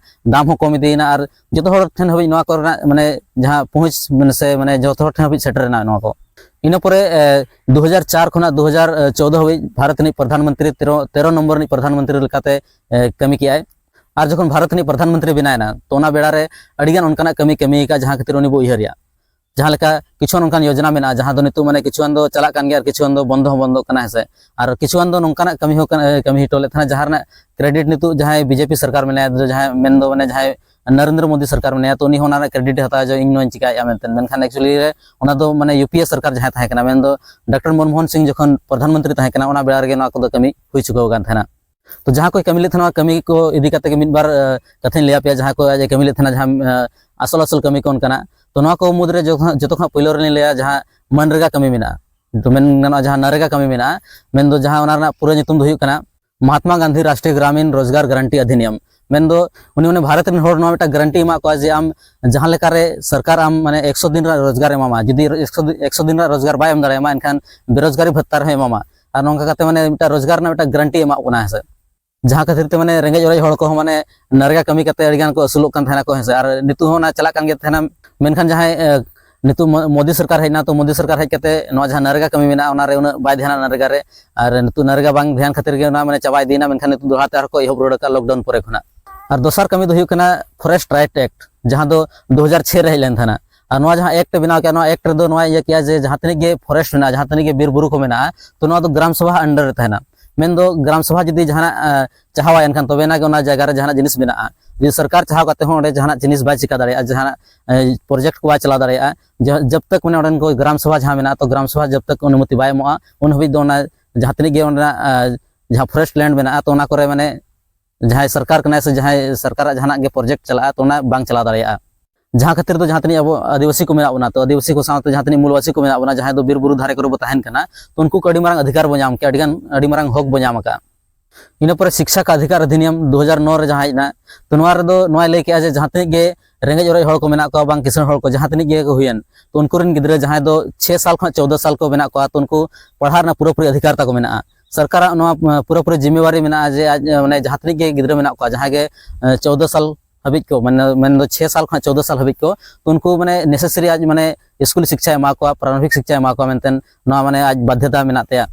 ᱟᱨ ᱡᱚᱛᱚ ᱦᱚᱲ ᱴᱷᱮᱱ ᱦᱟᱹᱵᱤᱡ ᱱᱚᱣᱟ ᱠᱚᱨᱮᱱᱟᱜ ᱢᱟᱱᱮ ᱡᱟᱦᱟᱸ ᱯᱚᱦᱩᱸᱪ ᱢᱟᱱᱮ ᱥᱮ ᱢᱟᱱᱮ ᱡᱚᱛᱚ ᱦᱚᱲ ᱴᱷᱮᱱ ᱦᱟᱹᱵᱤᱡ ᱥᱮᱴᱮᱨ ᱮᱱᱟ ᱱᱚᱣᱟ ᱠᱚ᱾ ᱤᱱᱟᱹ ᱯᱚᱨᱮ ᱫᱩ ᱦᱟᱡᱟᱨ ᱪᱟᱨ ᱠᱷᱚᱱᱟᱜ ᱫᱩ ᱦᱟᱡᱟᱨ ᱪᱳᱫᱽᱫᱳ ᱦᱟᱹᱵᱤᱡ ᱵᱷᱟᱨᱚᱛ ᱨᱤᱱᱤᱡ ᱯᱨᱚᱫᱷᱟᱱ ᱢᱚᱱᱛᱨᱤ, ᱛᱮᱨᱚ ᱛᱮᱨᱚ ᱱᱚᱢᱵᱚᱨ ᱨᱤᱱᱤᱡ ᱯᱨᱚᱫᱷᱟᱱ ᱢᱚᱱᱛᱨᱤ ᱞᱮᱠᱟᱛᱮ ᱠᱟᱹᱢᱤ ᱠᱮᱜᱼᱟᱭ᱾ ᱟᱨ ᱡᱚᱠᱷᱚᱱ ᱵᱷᱟᱨᱚᱛ ᱨᱤᱱᱤᱡ ᱯᱨᱚᱫᱷᱟᱱ ᱢᱚᱱᱛᱨᱤ ᱵᱮᱱᱟᱣ ᱮᱱᱟ, ᱛᱚ ᱚᱱᱟ ᱵᱮᱲᱟ ᱨᱮ ᱟᱹᱰᱤ ᱜᱟᱱ ᱚᱱᱠᱟᱱᱟᱜ ᱠᱟᱹᱢᱤ ᱠᱟᱹᱢᱤ ᱟᱠᱟᱫ, ᱡᱟᱦᱟᱸ ᱠᱷᱟᱹᱛᱤᱨ ᱩᱱᱤ ᱵᱚ ᱩᱭᱦᱟᱹᱨᱮᱭᱟ᱾ ᱡᱟᱦᱟᱸ ᱞᱮᱠᱟ ᱠᱤᱪᱷᱩ ᱚᱱᱠᱟᱱ ᱭᱳᱡᱽᱱᱟ ᱢᱮᱱᱟᱜᱼᱟ, ᱡᱟᱦᱟᱸ ᱫᱚ ᱱᱤᱛᱚᱜ ᱢᱟᱱᱮ ᱠᱤᱪᱷᱩ ᱫᱚ ᱪᱟᱞᱟᱜ ᱠᱟᱱ ᱜᱮᱭᱟ ᱟᱨ ᱠᱤᱪᱷᱩ ᱫᱚ ᱵᱚᱱᱫᱚ ᱦᱚᱸ ᱵᱚᱱᱫᱚᱜ ᱠᱟᱱᱟ, ᱦᱮᱸ ᱥᱮ᱾ ᱟᱨ ᱠᱤᱪᱷᱩ ᱫᱚ ᱱᱚᱝᱠᱟᱱᱟᱜ ᱠᱟᱹᱢᱤ ᱦᱚᱸ ᱠᱟᱹᱢᱤ ᱦᱚᱴᱚ ᱞᱮᱫ ᱛᱟᱦᱮᱱᱟ, ᱡᱟᱦᱟᱸ ᱨᱮᱱᱟᱜ ᱠᱨᱮᱰᱤᱴ ᱱᱤᱛᱚᱜ ᱡᱟᱦᱟᱸᱭ ᱵᱤᱡᱮᱯᱤ ᱥᱚᱨᱠᱟᱨ ᱢᱮᱱᱟᱭᱟ, ᱡᱟᱦᱟᱸᱭ ᱢᱮᱱᱫᱚ ᱢᱟᱱᱮ ᱡᱟᱦᱟᱸᱭ ᱱᱚᱨᱮᱱᱫᱨᱚ ᱢᱳᱫᱤ ᱥᱚᱨᱠᱟᱨ ᱢᱮᱱᱟᱭᱟ, ᱛᱚ ᱩᱱᱤ ᱦᱚᱸ ᱚᱱᱟ ᱨᱮᱱᱟᱜ ᱠᱨᱮᱰᱤᱴ ᱮ ᱦᱟᱛᱟᱣᱟ ᱡᱮ ᱤᱧ ᱱᱚᱣᱟᱧ ᱪᱤᱠᱟᱭᱮᱫᱼᱟ ᱢᱮᱱᱛᱮ᱾ ᱢᱮᱱᱠᱷᱟᱱ ᱮᱠᱪᱩᱭᱮᱞᱤ ᱨᱮ ᱚᱱᱟ ᱫᱚ ᱢᱟᱱᱮ ᱭᱩ ᱯᱤ ᱮ ᱥᱚᱨᱠᱟᱨ ᱡᱟᱦᱟᱸᱭ ᱛᱟᱦᱮᱸ ᱠᱟᱱᱟ, ᱢᱮᱱᱫᱚ ᱰᱚᱠᱴᱚᱨ ᱢᱚᱱᱢᱳᱦᱚᱱ ᱥᱤᱝ ᱡᱚᱠᱷᱚᱱ ᱯᱨᱚᱫᱷᱟᱱ ᱢᱚᱱᱛᱨᱤ ᱛᱟᱦᱮᱸ ᱠᱟᱱᱟ, ᱚᱱᱟ ᱵᱮᱲᱟ ᱨᱮᱜᱮ ᱱᱚᱣᱟ ᱠᱚᱫᱚ ᱠᱟᱹᱢᱤ ᱦᱩᱭ ᱪᱩᱠᱟᱹᱣ ᱟᱠᱟᱱ ᱛᱟᱦᱮᱱᱟ᱾ ᱛᱚ ᱡᱟᱦᱟᱸ ᱠᱚᱭ ᱠᱟᱹᱢᱤ ᱞᱮᱫ ᱛᱟᱦᱮᱱᱟ, ᱚᱱᱟ ᱠᱟᱹᱢᱤ ᱠᱚ ᱤᱫᱤ ᱠᱟᱛᱮ ᱜᱮ ᱢᱤᱫ ᱵᱟᱨ ᱠᱟᱛᱷᱟᱧ ᱞᱟᱹᱭ ᱟᱯᱮᱭᱟ, ᱡᱟᱦᱟᱸ ᱠᱚ ᱟᱡ ᱮ ᱠᱟᱹᱢᱤ ᱞᱮᱫ ᱛᱟᱦᱮᱱᱟ, ᱡᱟᱦᱟᱸ ᱟᱥᱚᱞ ᱟᱥᱚᱞ ᱠᱟᱹᱢᱤ ᱠᱚ ᱚᱱᱠᱟᱱᱟᱜ᱾ ᱛᱚ ᱱᱚᱣᱟ ᱠᱚ ᱢᱩᱫᱽᱨᱮ ᱡᱚᱛᱚ ᱠᱷᱚᱱᱟᱜ ᱯᱳᱭᱞᱳ ᱨᱮᱞᱤᱧ ᱞᱟᱹᱭᱟ ᱡᱟᱦᱟᱸ ᱢᱟᱱᱨᱮᱜᱟ ᱠᱟᱹᱢᱤ ᱢᱮᱱᱟᱜᱼᱟ, ᱛᱚ ᱢᱮᱱ ᱜᱟᱱᱚᱜᱼᱟ ᱡᱟᱦᱟᱸ ᱱᱟᱨᱮᱜᱟ ᱠᱟᱹᱢᱤ ᱢᱮᱱᱟᱜᱼᱟ, ᱢᱮᱱᱫᱚ ᱡᱟᱦᱟᱸ ᱚᱱᱟ ᱨᱮᱱᱟᱜ ᱯᱩᱨᱟᱹ ᱧᱩᱛᱩᱢ ᱫᱚ ᱦᱩᱭᱩᱜ ᱠᱟᱱᱟ ᱢᱚᱦᱟᱛᱢᱟ ᱜᱟᱱᱫᱷᱤ ᱨᱟᱥᱴᱨᱤᱭᱚ ᱜᱨᱟᱢᱤᱱ ᱨᱳᱡᱽᱜᱟᱨ ᱜᱟᱨᱟᱱᱴᱤ ᱚᱫᱷᱤᱱᱤᱭᱚᱢ᱾ ᱢᱮᱱᱫᱚ ᱩᱱᱤ ᱚᱱᱮ ᱵᱷᱟᱨᱚᱛ ᱨᱮᱱ ᱦᱚᱲ ᱱᱚᱣᱟ ᱢᱤᱫᱴᱟᱝ ᱜᱟᱨᱟᱱᱴᱤ ᱮᱢᱟᱜ ᱠᱚᱣᱟ ᱡᱮ ᱟᱢ ᱡᱟᱦᱟᱸ ᱞᱮᱠᱟᱨᱮ ᱥᱚᱨᱠᱟᱨ ᱟᱢ ᱢᱟᱱᱮ ᱮᱠᱥᱚ ᱫᱤᱱ ᱨᱮᱱᱟᱜ ᱨᱳᱡᱽᱜᱟᱨ ᱮᱢᱟᱢᱟ, ᱡᱩᱫᱤ ᱮᱠᱥᱚ ᱮᱠᱥᱚ ᱫᱤᱱ ᱨᱮᱱᱟᱜ ᱨᱳᱡᱽᱜᱟᱨ ᱵᱟᱭ ᱮᱢ ᱫᱟᱲᱮᱭᱟᱢᱟ, ᱮᱱᱠᱷᱟᱱ ᱵᱮᱨᱳᱡᱽᱜᱟᱨᱤ ᱵᱷᱟᱛᱛᱟ ᱨᱮᱦᱚᱸ ᱮᱢᱟᱢᱟ᱾ ᱟᱨ ᱱᱚᱝᱠᱟ ᱠᱟᱛᱮ ᱢᱟᱱᱮ ᱢᱤᱫᱴᱟᱝ ᱨᱳᱡᱽᱜᱟᱨ ᱨᱮᱱᱟᱜ ᱢᱤᱫᱴᱟᱝ ᱜᱟᱨᱟᱱᱴᱤ ᱮᱢᱟᱜ ᱠᱚ ᱠᱟᱱᱟ, ᱦᱮᱸ ᱥᱮ᱾ ᱡᱟᱦᱟᱸ ᱠᱷᱟᱹᱛᱤᱨ ᱛᱮ ᱢᱟᱱᱮ ᱨᱮᱸᱜᱮᱡ ᱚᱨᱮᱡ ᱦᱚᱲ ᱠᱚᱦᱚᱸ ᱢᱟᱱᱮ ᱱᱟᱨᱮᱜᱟ ᱠᱟᱹᱢᱤ ᱠᱟᱛᱮ ᱟᱹᱰᱤ ᱜᱟᱱ ᱠᱚ ᱟᱹᱥᱩᱞᱚᱜ ᱠᱟᱱ ᱛᱟᱦᱮᱱᱟ ᱠᱚ, ᱦᱮᱸ ᱥᱮ᱾ ᱟᱨ ᱱᱤᱛᱚᱜ ᱦᱚᱸ ᱚᱱᱟ ᱪᱟᱞᱟᱜ ᱠᱟᱱ ᱜᱮ ᱛᱟᱦᱮᱱᱟ᱾ ᱢᱮᱱᱠᱷᱟᱱ ᱡᱟᱦᱟᱸᱭ ᱱᱤᱛᱚᱜ ᱢᱳᱫᱤ ᱥᱚᱨᱠᱟᱨ ᱦᱮᱡ ᱮᱱᱟ, ᱛᱚ ᱢᱳᱫᱤ ᱥᱚᱨᱠᱟᱨ ᱦᱮᱡ ᱠᱟᱛᱮ ᱱᱚᱣᱟ ᱡᱟᱦᱟᱸ ᱱᱟᱨᱮᱜᱟ ᱠᱟᱹᱢᱤ ᱢᱮᱱᱟᱜᱼᱟ, ᱚᱱᱟ ᱨᱮ ᱩᱱᱟᱹᱜ ᱵᱟᱭ ᱫᱷᱮᱭᱟᱱᱟ ᱱᱟᱨᱮᱜᱟ ᱨᱮ᱾ ᱟᱨ ᱱᱤᱛᱚᱜ ᱱᱟᱨᱮᱜᱟ ᱵᱟᱝ ᱫᱷᱮᱭᱟᱱ ᱠᱷᱟᱹᱛᱤᱨ ᱜᱮ ᱚᱱᱟ ᱢᱟᱱᱮ ᱪᱟᱵᱟ ᱤᱫᱤᱭᱮᱱᱟ, ᱢᱮᱱᱠᱷᱟᱱ ᱱᱤᱛᱚᱜ ᱫᱚᱦᱲᱟ ᱛᱮ ᱟᱨᱦᱚᱸ ᱠᱚ ᱮᱦᱚᱵ ᱨᱩᱣᱟᱹᱲ ᱟᱠᱟᱫ ᱞᱚᱠᱰᱟᱣᱩᱱ ᱯᱚᱨᱮ ᱠᱷᱚᱱᱟᱜ᱾ ᱟᱨ ᱫᱚᱥᱟᱨ ᱠᱟᱹᱢᱤ ᱫᱚ ᱦᱩᱭᱩᱜ ᱠᱟᱱᱟ ᱯᱷᱚᱨᱮᱥᱴ ᱨᱟᱭᱤᱴ ᱮᱠᱴ, ᱡᱟᱦᱟᱸ ᱫᱚ ᱫᱩ ᱦᱟᱡᱟᱨ ᱪᱷᱚᱭ ᱨᱮ ᱦᱮᱡ ᱞᱮᱱ ᱛᱟᱦᱮᱱᱟ᱾ ᱟᱨ ᱱᱚᱣᱟ ᱡᱟᱦᱟᱸ ᱮᱠᱴ ᱵᱮᱱᱟᱣ ᱠᱮᱜᱼᱟ, ᱱᱚᱣᱟ ᱮᱠᱴ ᱨᱮᱫᱚ ᱱᱚᱣᱟ ᱤᱭᱟᱹ ᱠᱮᱜᱼᱟ ᱡᱮ ᱡᱟᱦᱟᱸ ᱛᱤᱱᱟᱹᱜ ᱜᱮ ᱯᱷᱚᱨᱮᱥᱴ ᱢᱮᱱᱟᱜᱼᱟ, ᱡᱟᱦᱟᱸ ᱛᱤᱱᱟᱹᱜ ᱜᱮ ᱵᱤᱨ ᱵᱩᱨᱩ ᱠᱚ ᱢᱮᱱᱟᱜᱼᱟ, ᱛᱚ ᱱᱚᱣᱟ ᱫᱚ ᱜᱨᱟᱢ ᱥᱚᱵᱷᱟ ᱟᱱᱰᱟᱨ ᱨᱮ ᱛᱟᱦᱮᱱᱟ᱾ ᱢᱮᱱᱫᱚ ᱜᱨᱟᱢ ᱥᱚᱵᱷᱟ ᱡᱩᱫᱤ ᱡᱟᱦᱟᱱᱟᱜ ᱪᱟᱦᱟᱣᱟᱭ, ᱮᱱᱠᱷᱟᱱ ᱛᱚᱵᱮ ᱮᱱᱟ ᱜᱮ ᱚᱱᱟ ᱡᱟᱭᱜᱟ ᱨᱮ ᱡᱟᱦᱟᱱᱟᱜ ᱡᱤᱱᱤᱥ ᱵᱮᱱᱟᱜᱼᱟ᱾ ᱡᱩᱫᱤ ᱥᱚᱨᱠᱟᱨ ᱪᱟᱦᱟᱣ ᱠᱟᱛᱮ ᱦᱚᱸ ᱚᱸᱰᱮ ᱡᱟᱦᱟᱱᱟᱜ ᱡᱤᱱᱤᱥ ᱵᱟᱭ ᱪᱤᱠᱟ ᱫᱟᱲᱮᱭᱟᱜᱼᱟ, ᱡᱟᱦᱟᱱᱟᱜ ᱯᱨᱚᱡᱮᱠᱴ ᱠᱚ ᱵᱟᱭ ᱪᱟᱞᱟᱣ ᱫᱟᱲᱮᱭᱟᱜᱼᱟ, ᱡᱟᱦᱟᱸ ᱡᱟᱵ ᱛᱟᱠ ᱢᱟᱱᱮ ᱚᱸᱰᱮᱱ ᱠᱚ ᱜᱨᱟᱢ ᱥᱚᱵᱷᱟ ᱡᱟᱦᱟᱸ ᱢᱮᱱᱟᱜᱼᱟ, ᱛᱚ ᱜᱨᱟᱢ ᱥᱚᱵᱷᱟ ᱡᱟᱵ ᱛᱟᱠ ᱚᱱᱩᱢᱚᱛᱤ ᱵᱟᱭ ᱮᱢᱚᱜᱼᱟ, ᱩᱱ ᱦᱟᱹᱵᱤᱡ ᱫᱚ ᱚᱱᱟ ᱡᱟᱦᱟᱸ ᱛᱤᱱᱟᱹᱜ ᱜᱮ ᱚᱸᱰᱮᱱᱟᱜ ᱡᱟᱦᱟᱸ ᱯᱷᱚᱨᱮᱥᱴ ᱞᱮᱱᱰ ᱢᱮᱱᱟᱜᱼᱟ, ᱛᱚ ᱚᱱᱟ ᱠᱚᱨᱮ ᱢᱟᱱᱮ ᱡᱟᱦᱟᱸᱭ ᱥᱚᱨᱠᱟᱨ ᱠᱟᱱᱟᱭ ᱥᱮ ᱡᱟᱦᱟᱸᱭ ᱥᱚᱨᱠᱟᱨᱟᱜ ᱡᱟᱦᱟᱱᱟᱜ ᱜᱮ ᱯᱨᱚᱡᱮᱠᱴ ᱪᱟᱞᱟᱜᱼᱟ, ᱛᱚ ᱚᱱᱟ ᱵᱟᱝ ᱪᱟᱞᱟᱣ ᱫᱟᱲᱮᱭᱟᱜᱼᱟ᱾ ᱡᱟᱦᱟᱸ ᱠᱷᱟᱹᱛᱤᱨ ᱫᱚ ᱡᱟᱦᱟᱸ ᱛᱤᱱᱟᱹᱜ ᱟᱵᱚ ᱟᱹᱫᱤᱵᱟᱹᱥᱤ ᱠᱚ ᱢᱮᱱᱟᱜ ᱵᱚᱱᱟ, ᱛᱚ ᱟᱹᱫᱤᱵᱟᱹᱥᱤ ᱠᱚ ᱥᱟᱶᱛᱮ ᱡᱟᱦᱟᱸ ᱛᱤᱱᱟᱹᱜ ᱢᱩᱞᱵᱟᱹᱥᱤ ᱠᱚ ᱢᱮᱱᱟᱜ ᱵᱚᱱᱟ, ᱡᱟᱦᱟᱸᱭ ᱫᱚ ᱵᱤᱨ ᱵᱩᱨᱩ ᱫᱷᱟᱨᱮ ᱠᱚᱨᱮ ᱵᱚ ᱛᱟᱦᱮᱱ ᱠᱟᱱᱟ, ᱛᱚ ᱩᱱᱠᱩ ᱠᱚ ᱟᱹᱰᱤ ᱢᱟᱨᱟᱝ ᱚᱫᱷᱤᱠᱟᱨ ᱵᱚ ᱧᱟᱢ ᱠᱮᱜᱼᱟ, ᱟᱹᱰᱤ ᱜᱟᱱ ᱟᱹᱰᱤ ᱢᱟᱨᱟᱝ ᱦᱚᱠ ᱵᱚ ᱧᱟᱢ ᱟᱠᱟᱫᱼᱟ᱾ ᱤᱱᱟᱹ ᱯᱚᱨᱮ ᱥᱤᱠᱥᱟ ᱠᱟ ᱚᱫᱷᱤᱠᱟᱨ ᱚᱫᱷᱤᱱᱤᱭᱚᱢ ᱫᱩ ᱦᱟᱡᱟᱨ ᱱᱚ ᱨᱮ ᱡᱟᱦᱟᱸ ᱦᱮᱡ ᱮᱱᱟ, ᱛᱚ ᱱᱚᱣᱟ ᱨᱮᱫᱚ ᱱᱚᱣᱟᱭ ᱞᱟᱹᱭ ᱠᱮᱜᱼᱟ ᱡᱮ ᱡᱟᱦᱟᱸ ᱛᱤᱱᱟᱹᱜ ᱜᱮ ᱨᱮᱸᱜᱮᱡ ᱚᱨᱮᱡ ᱦᱚᱲ ᱠᱚ ᱢᱮᱱᱟᱜ ᱠᱚᱣᱟ, ᱵᱟᱝ ᱠᱤᱥᱟᱹᱬ ᱦᱚᱲ ᱠᱚ, ᱡᱟᱦᱟᱸ ᱛᱤᱱᱟᱹᱜ ᱜᱮᱠᱚ ᱦᱩᱭᱮᱱ, ᱛᱚ ᱩᱱᱠᱩ ᱨᱮᱱ ᱜᱤᱫᱽᱨᱟᱹ ᱡᱟᱦᱟᱸᱭ ᱫᱚ ᱪᱷᱮ ᱥᱟᱞ ᱠᱷᱚᱱᱟᱜ ᱪᱳᱫᱽᱫᱳ ᱥᱟᱞ ᱠᱚ ᱢᱮᱱᱟᱜ ᱠᱚᱣᱟ, ᱛᱚ ᱩᱱᱠᱩ ᱯᱟᱲᱦᱟᱜ ᱨᱮᱱᱟᱜ ᱯᱩᱨᱟᱹᱯᱩᱨᱤ ᱚᱫᱷᱤᱠᱟᱨ ᱛᱟᱠᱚ ᱢᱮᱱᱟᱜᱼᱟ᱾ ᱥᱚᱨᱠᱟᱨᱟᱜ ᱱᱚᱣᱟ, ᱟᱸ, ᱯᱩᱨᱟᱹᱯᱩᱨᱤ ᱡᱤᱢᱢᱮᱣᱟᱨᱤ ᱢᱮᱱᱟᱜᱼᱟ ᱡᱮ ᱟᱡ, ᱟᱸ, ᱢᱟᱱᱮ ᱡᱟᱦᱟᱸ ᱛᱤᱱᱟᱹᱜ ᱜᱮ ᱜᱤᱫᱽᱨᱟᱹ ᱢᱮᱱᱟᱜ ᱠᱚᱣᱟ, ᱡᱟᱦᱟᱸᱭ ᱜᱮ, ᱟᱸ, ᱪᱳᱫᱽᱫᱳ ᱥᱟᱞ ᱦᱟᱹᱵᱤᱡ ᱠᱚ, ᱢᱟᱱᱮ ᱢᱮᱱᱫᱚ ᱪᱷᱮ ᱥᱟᱞ ᱠᱷᱚᱱᱟᱜ ᱪᱳᱫᱽᱫᱳ ᱥᱟᱞ ᱦᱟᱹᱵᱤᱡ ᱠᱚ, ᱛᱚ ᱩᱱᱠᱩ ᱢᱟᱱᱮ necessary ᱟᱡ ᱢᱟᱱᱮ ᱥᱠᱩᱞ ᱥᱤᱠᱪᱷᱟᱭ ᱮᱢᱟ ᱠᱚᱣᱟ, ᱯᱨᱟᱨᱚᱢᱵᱷᱤᱠ ᱥᱤᱠᱪᱷᱟᱭ ᱮᱢᱟ ᱠᱚᱣᱟ ᱢᱮᱱᱛᱮ ᱱᱚᱣᱟ ᱢᱟᱱᱮ ᱟᱡ ᱵᱟᱫᱽᱫᱷᱚᱛᱟ ᱢᱮᱱᱟᱜ ᱛᱟᱭᱟ᱾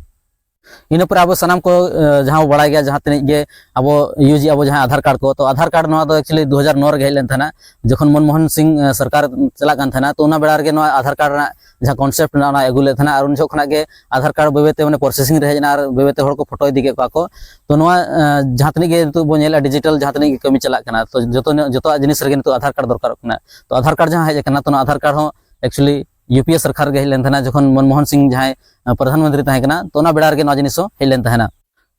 ᱤᱱᱟᱹ ᱯᱚᱨᱮ ᱟᱵᱚ ᱥᱟᱱᱟᱢ ᱠᱚ, ᱟᱸ, ᱡᱟᱦᱟᱸ ᱵᱚ ᱵᱟᱲᱟᱭ ᱜᱮᱭᱟ, ᱡᱟᱦᱟᱸ ᱛᱤᱱᱟᱹᱜ ᱜᱮ ᱟᱵᱚ use ᱮᱫᱼᱟ ᱵᱚ ᱡᱟᱦᱟᱸ ᱟᱫᱷᱟᱨ ᱠᱟᱨᱰ ᱠᱚ, ᱛᱚ ᱟᱫᱷᱟᱨ ᱠᱟᱨᱰ ᱱᱚᱣᱟ ᱫᱚ actually ᱫᱩ ᱦᱟᱡᱟᱨ ᱱᱚ ᱨᱮᱜᱮ ᱦᱮᱡ ᱞᱮᱱ ᱛᱟᱦᱮᱱᱟ, ᱡᱚᱠᱷᱚᱱ ᱢᱚᱱᱢᱳᱦᱚᱱ ᱥᱤᱝ, ᱟᱸ, ᱥᱚᱨᱠᱟᱨ ᱪᱟᱞᱟᱜ ᱠᱟᱱ ᱛᱟᱦᱮᱱᱟ, ᱛᱚ ᱚᱱᱟ ᱵᱮᱲᱟ ᱨᱮᱜᱮ ᱱᱚᱣᱟ ᱟᱫᱷᱟᱨ ᱠᱟᱨᱰ ᱨᱮᱱᱟᱜ ᱡᱟᱦᱟᱸ concept ᱢᱮᱱᱟᱜᱼᱟ, ᱚᱱᱟ ᱟᱹᱜᱩ ᱞᱮᱫ ᱛᱟᱦᱮᱱᱟ᱾ ᱟᱨ ᱩᱱ ᱡᱚᱠᱷᱚᱱ ᱠᱷᱚᱱᱟᱜ ᱜᱮ ᱟᱫᱷᱟᱨ ᱠᱟᱨᱰ ᱵᱟᱹᱭ ᱵᱟᱹᱭᱛᱮ ᱢᱟᱱᱮ processing ᱨᱮ ᱦᱮᱡ ᱮᱱᱟ ᱟᱨ ᱵᱟᱹᱭ ᱵᱟᱹᱭᱛᱮ ᱦᱚᱲ ᱠᱚ ᱯᱷᱳᱴᱳ ᱤᱫᱤ ᱠᱮᱫ ᱠᱚᱣᱟ ᱠᱚ᱾ ᱛᱚ ᱱᱚᱣᱟ, ᱟᱸ, ᱡᱟᱦᱟᱸ ᱛᱤᱱᱟᱹᱜ ᱜᱮ ᱱᱤᱛᱚᱜ ᱵᱚᱱ ᱧᱮᱞᱟ digital ᱡᱟᱦᱟᱸ ᱛᱤᱱᱟᱹᱜ ᱜᱮ ᱠᱟᱹᱢᱤ ᱪᱟᱞᱟᱜ ᱠᱟᱱᱟ, ᱛᱚ ᱡᱚᱛᱚ, ᱡᱚᱛᱚᱣᱟᱜ ᱡᱤᱱᱤᱥ ᱨᱮᱜᱮ ᱱᱤᱛᱚᱜ ᱟᱫᱷᱟᱨ ᱠᱟᱨᱰ ᱫᱚᱨᱠᱟᱨᱚᱜ ᱠᱟᱱᱟ᱾ ᱛᱚ ᱟᱫᱷᱟᱨ ᱠᱟᱨᱰ ᱡᱟᱦᱟᱸ ᱦᱮᱡ ᱟᱠᱟᱱᱟ, ᱛᱚ ᱚᱱᱟ ᱟᱫᱷᱟᱨ ᱠᱟᱨᱰ ᱦᱚᱸ actually ᱤᱭᱩ ᱯᱤ ᱮ ᱥᱚᱨᱠᱟᱨ ᱨᱮᱜᱮ ᱦᱮᱡ ᱞᱮᱱ ᱛᱟᱦᱮᱱᱟ, ᱡᱚᱠᱷᱚᱱ ᱢᱚᱱᱢᱳᱦᱚᱱ ᱥᱤᱝ ᱡᱟᱦᱟᱸᱭ, ᱟᱸ, ᱯᱨᱚᱫᱷᱟᱱ ᱢᱚᱱᱛᱨᱤ ᱛᱟᱦᱮᱸ ᱠᱟᱱᱟ, ᱛᱚ ᱚᱱᱟ ᱵᱮᱲᱟ ᱨᱮᱜᱮ ᱱᱚᱣᱟ ᱡᱤᱱᱤᱥ ᱦᱚᱸ ᱦᱮᱡ ᱞᱮᱱ ᱛᱟᱦᱮᱱᱟ᱾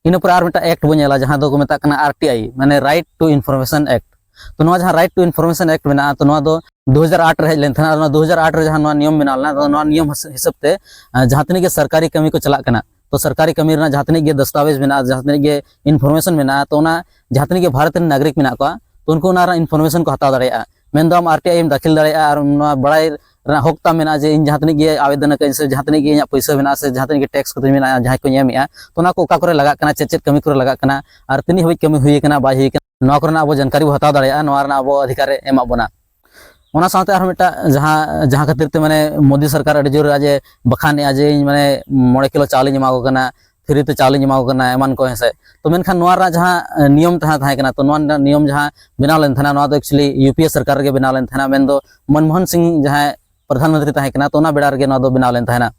ᱤᱱᱟᱹ ᱯᱚᱨᱮ ᱟᱨ ᱢᱤᱫᱴᱟᱝ act ᱵᱚᱱ ᱧᱮᱞᱟ, ᱡᱟᱦᱟᱸ ᱫᱚᱠᱚ ᱢᱮᱛᱟᱜ ᱠᱟᱱᱟ ᱟᱨ ᱴᱤ ᱟᱭ, ᱢᱟᱱᱮ Right to Information Act᱾ ᱛᱚ ᱱᱚᱣᱟ ᱡᱟᱦᱟᱸ Right to Information Act ᱢᱮᱱᱟᱜᱼᱟ, ᱛᱚ ᱱᱚᱣᱟ ᱫᱚ ᱫᱩ ᱦᱟᱡᱟᱨ ᱟᱴ ᱨᱮ ᱦᱮᱡ ᱞᱮᱱ ᱛᱟᱦᱮᱱᱟ᱾ ᱟᱨ ᱱᱚᱣᱟ ᱫᱩ ᱦᱟᱡᱟᱨ ᱟᱴ ᱨᱮ ᱡᱟᱦᱟᱸ ᱱᱚᱣᱟ ᱱᱤᱭᱚᱢ ᱵᱮᱱᱟᱣ ᱞᱮᱱᱟ, ᱟᱫᱚ ᱱᱚᱣᱟ ᱱᱤᱭᱚᱢ ᱦᱤᱥ-, ᱦᱤᱥᱟᱹᱵ ᱛᱮ, ᱟᱸ, ᱡᱟᱦᱟᱸ ᱛᱤᱱᱟᱹᱜ ᱜᱮ ᱥᱚᱨᱠᱟᱨᱤ ᱠᱟᱹᱢᱤ ᱠᱚ ᱪᱟᱞᱟᱜ ᱠᱟᱱᱟ, ᱛᱚ ᱥᱚᱨᱠᱟᱨᱤ ᱠᱟᱹᱢᱤ ᱨᱮᱱᱟᱜ ᱡᱟᱦᱟᱸ ᱛᱤᱱᱟᱹᱜ ᱜᱮ ᱫᱟᱥᱛᱟᱣᱮᱡᱽ ᱢᱮᱱᱟᱜᱼᱟ, ᱡᱟᱦᱟᱸ ᱛᱤᱱᱟᱹᱜ ᱜᱮ information ᱢᱮᱱᱟᱜᱼᱟ, ᱛᱚ ᱚᱱᱟ ᱡᱟᱦᱟᱸ ᱛᱤᱱᱟᱹᱜ ᱜᱮ ᱵᱷᱟᱨᱚᱛ ᱨᱮᱱ ᱱᱟᱜᱚᱨᱤᱠ ᱢᱮᱱᱟᱜ ᱠᱚᱣᱟ, ᱛᱚ ᱩᱱᱠᱩ ᱚᱱᱟ ᱨᱮᱱᱟᱜ information ᱠᱚ ᱦᱟᱛᱟᱣ ᱫᱟᱲᱮᱭᱟᱜᱼᱟ᱾ ᱢᱮᱱᱫᱚ ᱟᱢ ᱟᱨ ᱴᱤ ᱟᱭ ᱮᱢ ᱫᱟᱹᱠᱷᱤᱞ ᱫᱟᱲᱮᱭᱟᱜᱼᱟ ᱟᱨ ᱱᱚᱣᱟ ᱵᱟᱲᱟᱭ ᱨᱮᱱᱟᱜ ᱦᱚᱠ ᱛᱟᱢ ᱢᱮᱱᱟᱜᱼᱟ ᱡᱮ ᱤᱧ ᱡᱟᱦᱟᱸ ᱛᱤᱱᱟᱹᱜ ᱜᱮ ᱟᱵᱮᱫᱚᱱ ᱟᱠᱟᱫᱟᱹᱧ ᱥᱮ ᱡᱟᱦᱟᱸ ᱛᱤᱱᱟᱹᱜ ᱜᱮ ᱤᱧᱟᱹᱜ ᱯᱩᱭᱥᱟᱹ ᱢᱮᱱᱟᱜᱼᱟ ᱥᱮ ᱡᱟᱦᱟᱸ ᱛᱤᱱᱟᱹᱜ ᱜᱮ tax ᱠᱚᱫᱚᱧ ᱢᱮᱱᱟᱜᱼᱟ, ᱡᱟᱦᱟᱸᱭ ᱠᱚᱧ ᱮᱢᱮᱜᱼᱟ, ᱛᱚ ᱚᱱᱟ ᱠᱚ ᱚᱠᱟ ᱠᱚᱨᱮ ᱞᱟᱜᱟᱜ ᱠᱟᱱᱟ, ᱪᱮᱫ ᱪᱮᱫ ᱠᱟᱹᱢᱤ ᱠᱚᱨᱮ ᱞᱟᱜᱟᱜ ᱠᱟᱱᱟ ᱟᱨ ᱛᱤᱱᱟᱹᱜ ᱦᱟᱹᱵᱤᱡ ᱠᱟᱹᱢᱤ ᱦᱩᱭ ᱟᱠᱟᱱᱟ, ᱵᱟᱭ ᱦᱩᱭ ᱟᱠᱟᱱᱟ, ᱱᱚᱣᱟ ᱠᱚᱨᱮᱱᱟᱜ ᱟᱵᱚ ᱡᱟᱱᱠᱟᱨᱤ ᱵᱚ ᱦᱟᱛᱟᱣ ᱫᱟᱲᱮᱭᱟᱜᱼᱟ, ᱱᱚᱣᱟ ᱨᱮᱱᱟᱜ ᱟᱵᱚ ᱚᱫᱷᱤᱠᱟᱨ ᱮ ᱮᱢᱟᱜ ᱵᱚᱱᱟ᱾ ᱚᱱᱟ ᱥᱟᱶᱛᱮ ᱟᱨᱦᱚᱸ ᱢᱤᱫᱴᱟᱝ ᱡᱟᱦᱟᱸ, ᱡᱟᱦᱟᱸ ᱠᱷᱟᱹᱛᱤᱨ ᱛᱮ ᱢᱟᱱᱮ ᱢᱳᱫᱤ ᱥᱚᱨᱠᱟᱨ ᱟᱹᱰᱤ ᱡᱳᱨ ᱟᱡ ᱮ ᱵᱟᱠᱷᱟᱱᱮᱜᱼᱟ ᱡᱮ ᱤᱧ ᱢᱟᱱᱮ ᱢᱚᱬᱮ ᱠᱤᱞᱳ ᱪᱟᱣᱞᱮᱧ ᱮᱢᱟ ᱠᱚ ᱠᱟᱱᱟ, free ᱛᱮ ᱪᱟᱣᱞᱮᱧ ᱮᱢᱟ ᱠᱚ ᱠᱟᱱᱟ, ᱮᱢᱟᱱ ᱠᱚ, ᱦᱮᱸᱥᱮ᱾ ᱛᱚ ᱢᱮᱱᱠᱷᱟᱱ ᱱᱚᱣᱟ ᱨᱮᱱᱟᱜ ᱡᱟᱦᱟᱸ, ᱮ, ᱱᱤᱭᱚᱢ ᱛᱟᱦᱮᱸ, ᱛᱟᱦᱮᱸ ᱠᱟᱱᱟ, ᱛᱚ ᱱᱚᱣᱟ ᱨᱮᱱᱟᱜ ᱱᱤᱭᱚᱢ ᱡᱟᱦᱟᱸ ᱵᱮᱱᱟᱣ ᱞᱮᱱ ᱛᱟᱦᱮᱱᱟ, ᱱᱚᱣᱟ ᱫᱚ actually ᱤᱭᱩ ᱯᱤ ᱮ ᱥᱚᱨᱠᱟᱨ ᱨᱮᱜᱮ ᱵᱮᱱᱟᱣ ᱞᱮᱱ ᱛᱟᱦᱮᱱᱟ, ᱢᱮᱱᱫᱚ ᱢᱚᱱᱢᱳᱦᱚᱱ ᱥᱤᱝ ᱡᱟᱦᱟᱸᱭ ᱯᱨᱚᱫᱷᱟᱱ ᱢᱚᱱᱛᱨᱤ ᱛᱟᱦᱮᱸ ᱠᱟᱱᱟ, ᱛᱚ ᱚᱱᱟ ᱵᱮᱲᱟ ᱨᱮᱜᱮ ᱱᱚᱣᱟ ᱫᱚ ᱵᱮᱱᱟᱣ ᱞᱮᱱ ᱛᱟᱦᱮᱱᱟ,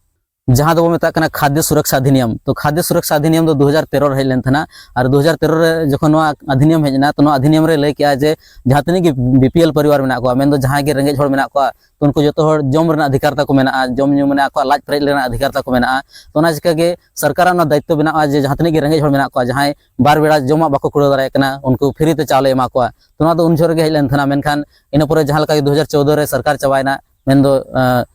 ᱡᱟᱦᱟᱸ ᱫᱚᱵᱚ ᱢᱮᱛᱟᱜ ᱠᱟᱱᱟ ᱠᱷᱟᱫᱽᱭᱚ ᱥᱩᱨᱚᱠᱥᱟ ᱚᱫᱷᱤᱱᱤᱭᱚᱢ᱾ ᱛᱚ ᱠᱷᱟᱫᱽᱭᱚ ᱥᱩᱨᱚᱠᱥᱟ ᱚᱫᱷᱤᱱᱤᱭᱚᱢ ᱫᱚ ᱫᱩ ᱦᱟᱡᱟᱨ ᱛᱮᱨᱚ ᱨᱮ ᱦᱮᱡ ᱞᱮᱱ ᱛᱟᱦᱮᱱᱟ᱾ ᱟᱨ ᱫᱩ ᱦᱟᱡᱟᱨ ᱛᱮᱨᱚ ᱨᱮ ᱡᱚᱠᱷᱚᱱ ᱱᱚᱣᱟ ᱚᱫᱷᱤᱱᱤᱭᱚᱢ ᱦᱮᱡ ᱮᱱᱟ, ᱛᱚ ᱱᱚᱣᱟ ᱚᱫᱷᱤᱱᱤᱭᱚᱢ ᱨᱮ ᱞᱟᱹᱭ ᱠᱮᱜᱼᱟ ᱡᱮ ᱡᱟᱦᱟᱸ ᱛᱤᱱᱟᱹᱜ ᱜᱮ ᱵᱤ ᱯᱤ ᱮᱞ ᱯᱚᱨᱤᱵᱟᱨ ᱢᱮᱱᱟᱜ ᱠᱚᱣᱟ, ᱢᱮᱱᱫᱚ ᱡᱟᱦᱟᱸᱭ ᱜᱮ ᱨᱮᱸᱜᱮᱡ ᱦᱚᱲ ᱢᱮᱱᱟᱜ ᱠᱚᱣᱟ, ᱛᱚ ᱩᱱᱠᱩ ᱡᱚᱛᱚ ᱦᱚᱲ ᱡᱚᱢ ᱨᱮᱱᱟᱜ ᱚᱫᱷᱤᱠᱟᱨ ᱛᱟᱠᱚ ᱢᱮᱱᱟᱜᱼᱟ, ᱡᱚᱢ ᱧᱩ ᱢᱟᱱᱮ ᱟᱠᱚᱣᱟᱜ ᱞᱟᱡ ᱯᱮᱨᱮᱡ ᱨᱮᱱᱟᱜ ᱚᱫᱷᱤᱠᱟᱨ ᱛᱟᱠᱚ ᱢᱮᱱᱟᱜᱼᱟ᱾ ᱛᱚ ᱚᱱᱟ ᱪᱤᱠᱟᱹ ᱜᱮ ᱥᱚᱨᱠᱟᱨᱟᱜ ᱚᱱᱟ ᱫᱟᱭᱤᱛᱛᱚ ᱵᱮᱱᱟᱜᱼᱟ ᱡᱮ ᱡᱟᱦᱟᱸ ᱛᱤᱱᱟᱹᱜ ᱜᱮ ᱨᱮᱸᱜᱮᱡ ᱦᱚᱲ ᱢᱮᱱᱟᱜ ᱠᱚᱣᱟ, ᱡᱟᱦᱟᱸᱭ ᱵᱟᱨ ᱵᱮᱲᱟ ᱡᱚᱢᱟᱜ ᱵᱟᱠᱚ ᱠᱩᱲᱟᱹᱣ ᱫᱟᱲᱮᱭᱟᱜ ᱠᱟᱱᱟ, ᱩᱱᱠᱩ free ᱛᱮ ᱪᱟᱣᱞᱮ ᱮᱢᱟ ᱠᱚᱣᱟ᱾ ᱛᱚ ᱱᱚᱣᱟ ᱫᱚ ᱩᱱ ᱡᱚᱦᱚᱜ ᱨᱮᱜᱮ ᱦᱮᱡ ᱞᱮᱱ ᱛᱟᱦᱮᱱᱟ, ᱢᱮᱱᱠᱷᱟᱱ ᱤᱱᱟᱹ ᱯᱚᱨᱮ ᱡᱟᱦᱟᱸ ᱞᱮᱠᱟ ᱜᱮ ᱫᱩ ᱦᱟᱡᱟᱨ ᱪᱳᱫᱽᱫᱳ ᱨᱮ ᱥᱚᱨᱠᱟᱨ ᱪᱟᱵᱟᱭᱮᱱᱟ, ᱢᱮᱱᱫᱚ, ᱟᱸ,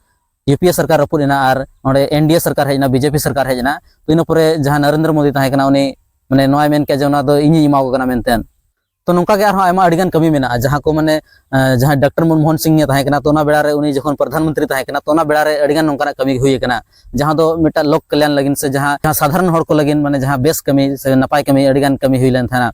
ᱤᱭᱩ ᱯᱤ ᱮ ᱥᱚᱨᱠᱟᱨ ᱨᱟᱹᱯᱩᱫ ᱮᱱᱟ ᱟᱨ ᱚᱸᱰᱮ ᱮᱱ ᱰᱤ ᱮ ᱥᱚᱨᱠᱟᱨ ᱦᱮᱡ ᱮᱱᱟ, ᱵᱤ ᱡᱮ ᱯᱤ ᱥᱚᱨᱠᱟᱨ ᱦᱮᱡ ᱮᱱᱟ᱾ ᱛᱚ ᱤᱱᱟᱹ ᱯᱚᱨᱮ ᱡᱟᱦᱟᱸ ᱱᱚᱨᱮᱱᱫᱨᱚ ᱢᱳᱫᱤ ᱛᱟᱦᱮᱸ ᱠᱟᱱᱟ, ᱩᱱᱤ ᱢᱟᱱᱮ ᱱᱚᱣᱟᱭ ᱢᱮᱱ ᱠᱮᱭᱟ ᱡᱮ ᱚᱱᱟ ᱫᱚ ᱤᱧᱤᱧ ᱮᱢᱟ ᱠᱚ ᱠᱟᱱᱟ ᱢᱮᱱᱛᱮ᱾ ᱛᱚ ᱱᱚᱝᱠᱟ ᱜᱮ ᱟᱨᱦᱚᱸ ᱟᱭᱢᱟ ᱟᱹᱰᱤᱜᱟᱱ ᱠᱟᱹᱢᱤ ᱢᱮᱱᱟᱜᱼᱟ, ᱡᱟᱦᱟᱸ ᱠᱚ ᱢᱟᱱᱮ ᱡᱟᱦᱟᱸᱭ ᱰᱟᱠᱛᱟᱨ ᱢᱚᱱᱢᱳᱦᱚᱱ ᱥᱤᱝ ᱮ ᱛᱟᱦᱮᱸ ᱠᱟᱱᱟ, ᱛᱚ ᱚᱱᱟ ᱵᱮᱲᱟ ᱨᱮ ᱩᱱᱤ ᱡᱚᱠᱷᱚᱱ ᱯᱨᱚᱫᱷᱟᱱ ᱢᱚᱱᱛᱨᱤ ᱛᱟᱦᱮᱸ ᱠᱟᱱᱟ, ᱛᱚ ᱚᱱᱟ ᱵᱮᱲᱟ ᱨᱮ ᱟᱹᱰᱤᱜᱟᱱ ᱱᱚᱝᱠᱟᱱᱟᱜ ᱠᱟᱹᱢᱤ ᱦᱩᱭ ᱟᱠᱟᱱᱟ, ᱡᱟᱦᱟᱸ ᱫᱚ ᱢᱤᱫᱴᱟᱝ ᱞᱳᱠ ᱠᱟᱞᱭᱟᱱ ᱞᱟᱹᱜᱤᱫ ᱥᱮ ᱡᱟᱦᱟᱸ ᱡᱟᱦᱟᱸ ᱥᱟᱫᱷᱟᱨᱚᱱ ᱦᱚᱲ ᱠᱚ ᱞᱟᱹᱜᱤᱫ ᱢᱟᱱᱮ ᱡᱟᱦᱟᱸ ᱵᱮᱥ ᱠᱟᱹᱢᱤ ᱥᱮ ᱱᱟᱯᱟᱭ ᱠᱟᱹᱢᱤ ᱟᱹᱰᱤᱜᱟᱱ ᱠᱟᱹᱢᱤ ᱦᱩᱭ ᱞᱮᱱ ᱛᱟᱦᱮᱱᱟ᱾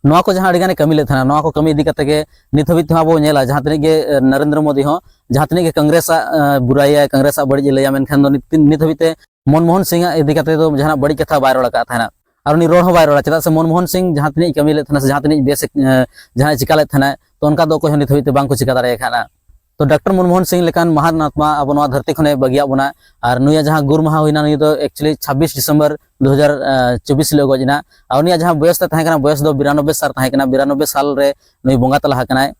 ᱱᱚᱣᱟ ᱠᱚ ᱡᱟᱦᱟᱸ ᱟᱹᱰᱤᱜᱟᱱᱮ ᱠᱟᱹᱢᱤ ᱞᱮᱫ ᱛᱟᱦᱮᱱᱟ, ᱱᱚᱣᱟ ᱠᱚ ᱠᱟᱹᱢᱤ ᱤᱫᱤ ᱠᱟᱛᱮ ᱜᱮ ᱱᱤᱛ ᱦᱟᱹᱵᱤᱡ ᱛᱮᱦᱚᱸ ᱟᱵᱚ ᱧᱮᱞᱟ, ᱡᱟᱦᱟᱸ ᱛᱤᱱᱟᱹᱜ ᱜᱮ ᱱᱚᱨᱮᱱᱫᱨᱚ ᱢᱳᱫᱤ ᱦᱚᱸ ᱡᱟᱦᱟᱸ ᱛᱤᱱᱟᱹᱜ ᱜᱮ ᱠᱚᱝᱜᱨᱮᱥ ᱟᱜ ᱵᱩᱨᱟᱭᱟ, ᱠᱚᱝᱜᱨᱮᱥ ᱟᱜ ᱵᱟᱹᱲᱤᱡ ᱮ ᱞᱟᱹᱭᱟ, ᱢᱮᱱᱠᱷᱟᱱ ᱫᱚ ᱱᱤᱛ ᱱᱤᱛ ᱦᱟᱹᱵᱤᱡ ᱛᱮ ᱢᱚᱱᱢᱳᱦᱚᱱ ᱥᱤᱝ ᱟᱜ ᱤᱫᱤ ᱠᱟᱛᱮ ᱫᱚ ᱡᱟᱦᱟᱱᱟᱜ ᱵᱟᱹᱲᱤᱡ ᱠᱟᱛᱷᱟ ᱵᱟᱭ ᱨᱚᱲ ᱟᱠᱟᱫ ᱛᱟᱦᱮᱱᱟ᱾ ᱟᱨ ᱩᱱᱤ ᱨᱚᱲ ᱦᱚᱸ ᱵᱟᱭ ᱨᱚᱲᱟ, ᱪᱮᱫᱟᱜ ᱥᱮ ᱢᱚᱱᱢᱳᱦᱚᱱ ᱥᱤᱝ ᱡᱟᱦᱟᱸ ᱛᱤᱱᱟᱹᱜ ᱠᱟᱹᱢᱤ ᱞᱮᱫ ᱛᱟᱦᱮᱱᱟ ᱥᱮ ᱡᱟᱦᱟᱸ ᱛᱤᱱᱟᱹᱜ ᱵᱮᱥ ᱮ, ᱡᱟᱦᱟᱸᱭ ᱪᱤᱠᱟ ᱞᱮᱫ ᱛᱟᱦᱮᱱᱟ, ᱛᱚ ᱚᱱᱠᱟ ᱫᱚ ᱚᱠᱚᱭ ᱦᱚᱸ ᱱᱤᱛ ᱦᱟᱹᱵᱤᱡ ᱛᱮ ᱵᱟᱝ ᱠᱚ ᱪᱤᱠᱟ ᱫᱟᱲᱮ ᱟᱠᱟᱫᱼᱟ᱾ ᱛᱚ ᱰᱟᱠᱛᱟᱨ ᱢᱚᱱᱢᱳᱦᱚᱱ ᱥᱤᱝ ᱞᱮᱠᱟᱱ ᱢᱚᱦᱟᱱ ᱟᱛᱢᱟ ᱟᱵᱚ ᱱᱚᱣᱟ ᱫᱷᱟᱹᱨᱛᱤ ᱠᱷᱚᱱᱮ ᱵᱟᱹᱜᱤᱭᱟᱜ ᱵᱚᱱᱟ᱾ ᱟᱨ ᱱᱩᱭᱟᱜ ᱡᱟᱦᱟᱸ ᱜᱩᱨ ᱢᱟᱦᱟ ᱦᱩᱭᱱᱟ, ᱱᱩᱭ ᱫᱚ actually ᱪᱷᱟᱵᱵᱤᱥ ᱰᱤᱥᱮᱢᱵᱚᱨ ᱫᱩ ᱦᱟᱡᱟᱨ ᱪᱚᱵᱵᱤᱥ ᱦᱤᱞᱳᱜ ᱜᱚᱡ ᱮᱱᱟ᱾ ᱟᱨ ᱩᱱᱤᱭᱟᱜ ᱡᱟᱦᱟᱸ ᱵᱚᱭᱚᱥ ᱛᱟᱭ ᱛᱟᱦᱮᱸ ᱠᱟᱱᱟ, ᱵᱚᱭᱚᱥ ᱫᱚ ᱵᱤᱨᱟᱱᱚᱵᱵᱳᱭ ᱥᱟᱞ ᱛᱟᱦᱮᱸ ᱠᱟᱱᱟ, ᱵᱤᱨᱟᱱᱚᱵᱵᱳᱭ ᱥᱟᱞ ᱨᱮ ᱱᱩᱭ ᱵᱚᱸᱜᱟ ᱛᱟᱞᱟ ᱟᱠᱟᱱᱟᱭ᱾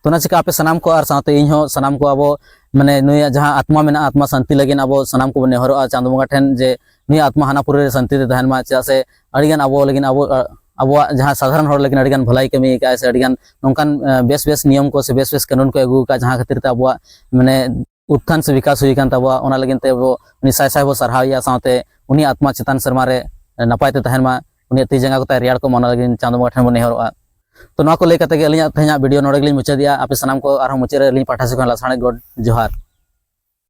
ᱛᱚ ᱚᱱᱟ ᱪᱤᱠᱟ ᱟᱯᱮ ᱥᱟᱱᱟᱢ ᱠᱚ ᱟᱨ ᱥᱟᱶᱛᱮ ᱤᱧ ᱦᱚᱸ ᱥᱟᱱᱟᱢ ᱠᱚ ᱟᱵᱚ ᱢᱟᱱᱮ ᱱᱩᱭᱟᱜ ᱡᱟᱦᱟᱸ ᱟᱛᱢᱟ ᱢᱮᱱᱟᱜᱼᱟ, ᱟᱛᱢᱟ ᱥᱟᱱᱛᱤ ᱞᱟᱹᱜᱤᱫ ᱟᱵᱚ ᱥᱟᱱᱟᱢ ᱠᱚᱵᱚᱱ ᱱᱮᱦᱚᱨᱚᱜᱼᱟ ᱪᱟᱸᱫᱚ ᱵᱚᱸᱜᱟ ᱴᱷᱮᱱ ᱡᱮ ᱱᱩᱭᱟᱜ ᱟᱛᱢᱟ ᱦᱟᱱᱟ ᱯᱩᱨᱤ ᱨᱮ ᱥᱟᱱᱛᱤ ᱛᱮ ᱛᱟᱦᱮᱱ ᱢᱟ, ᱪᱮᱫᱟᱜ ᱥᱮ ᱟᱹᱰᱤᱜᱟᱱ ᱟᱵᱚ ᱞᱟᱹᱜᱤᱫ ᱟᱵᱚ ᱟᱵᱚᱣᱟᱜ ᱡᱟᱦᱟᱸ ᱥᱟᱫᱷᱟᱨᱚᱱ ᱦᱚᱲ ᱞᱟᱹᱜᱤᱫ ᱟᱹᱰᱤᱜᱟᱱ ᱵᱷᱟᱹᱞᱟᱹᱭ ᱠᱟᱹᱢᱤ ᱟᱠᱟᱫᱼᱟᱭ ᱥᱮ ᱟᱹᱰᱤᱜᱟᱱ ᱱᱚᱝᱠᱟᱱ ᱵᱮᱥ ᱵᱮᱥ ᱱᱤᱭᱚᱢ ᱠᱚ ᱥᱮ ᱵᱮᱥ ᱵᱮᱥ ᱠᱟᱹᱱᱩᱱ ᱠᱚ ᱟᱹᱜᱩ ᱟᱠᱟᱫ, ᱡᱟᱦᱟᱸ ᱠᱷᱟᱹᱛᱤᱨ ᱛᱮ ᱟᱵᱚᱣᱟᱜ ᱢᱟᱱᱮ ᱩᱛᱛᱷᱟᱱ ᱥᱮ ᱵᱤᱠᱟᱥ ᱦᱩᱭ ᱟᱠᱟᱱ ᱛᱟᱵᱚᱣᱟ᱾ ᱚᱱᱟ ᱞᱟᱹᱜᱤᱫ ᱛᱮ ᱟᱵᱚ ᱩᱱᱤ ᱥᱟᱭ ᱥᱟᱭ ᱵᱚ ᱥᱟᱨᱦᱟᱣᱮᱭᱟ, ᱥᱟᱶᱛᱮ ᱩᱱᱤᱭᱟᱜ ᱟᱛᱢᱟ ᱪᱮᱛᱟᱱ ᱥᱮᱨᱢᱟ ᱨᱮ ᱱᱟᱯᱟᱭ ᱛᱮ ᱛᱟᱦᱮᱱ ᱢᱟ, ᱩᱱᱤᱭᱟᱜ ᱛᱤ ᱡᱟᱸᱜᱟ ᱠᱚ ᱛᱟᱭ ᱨᱮᱭᱟᱲ ᱠᱚᱜ ᱢᱟ, ᱚᱱᱟ ᱞᱟᱹᱜᱤᱫ ᱪᱟᱸᱫᱚ ᱵᱚᱸᱜᱟ ᱴᱷᱮᱱ ᱵᱚᱱ ᱱᱮᱦᱚᱨᱚᱜᱼᱟ᱾ ᱛᱚ ᱱᱚᱣᱟ ᱠᱚ ᱞᱟᱹᱭ ᱠᱟᱛᱮ ᱜᱮ ᱟᱹᱞᱤᱧᱟᱜ ᱛᱮᱦᱮᱧᱟᱜ ᱵᱷᱤᱰᱤᱭᱳ ᱱᱚᱰᱮ ᱜᱮᱞᱤᱧ ᱢᱩᱪᱟᱹᱫᱮᱜᱼᱟ᱾ ᱟᱯᱮ ᱥᱟᱱᱟᱢ ᱠᱚ ᱟᱨᱦᱚᱸ ᱢᱩᱪᱟᱹᱫ ᱨᱮ ᱟᱹᱞᱤᱧ ᱯᱟᱦᱴᱟ ᱥᱮᱫ ᱠᱷᱚᱱ ᱞᱟᱥᱟᱲᱦᱮᱫ ᱜᱚᱰ ᱡᱚᱦᱟᱨ᱾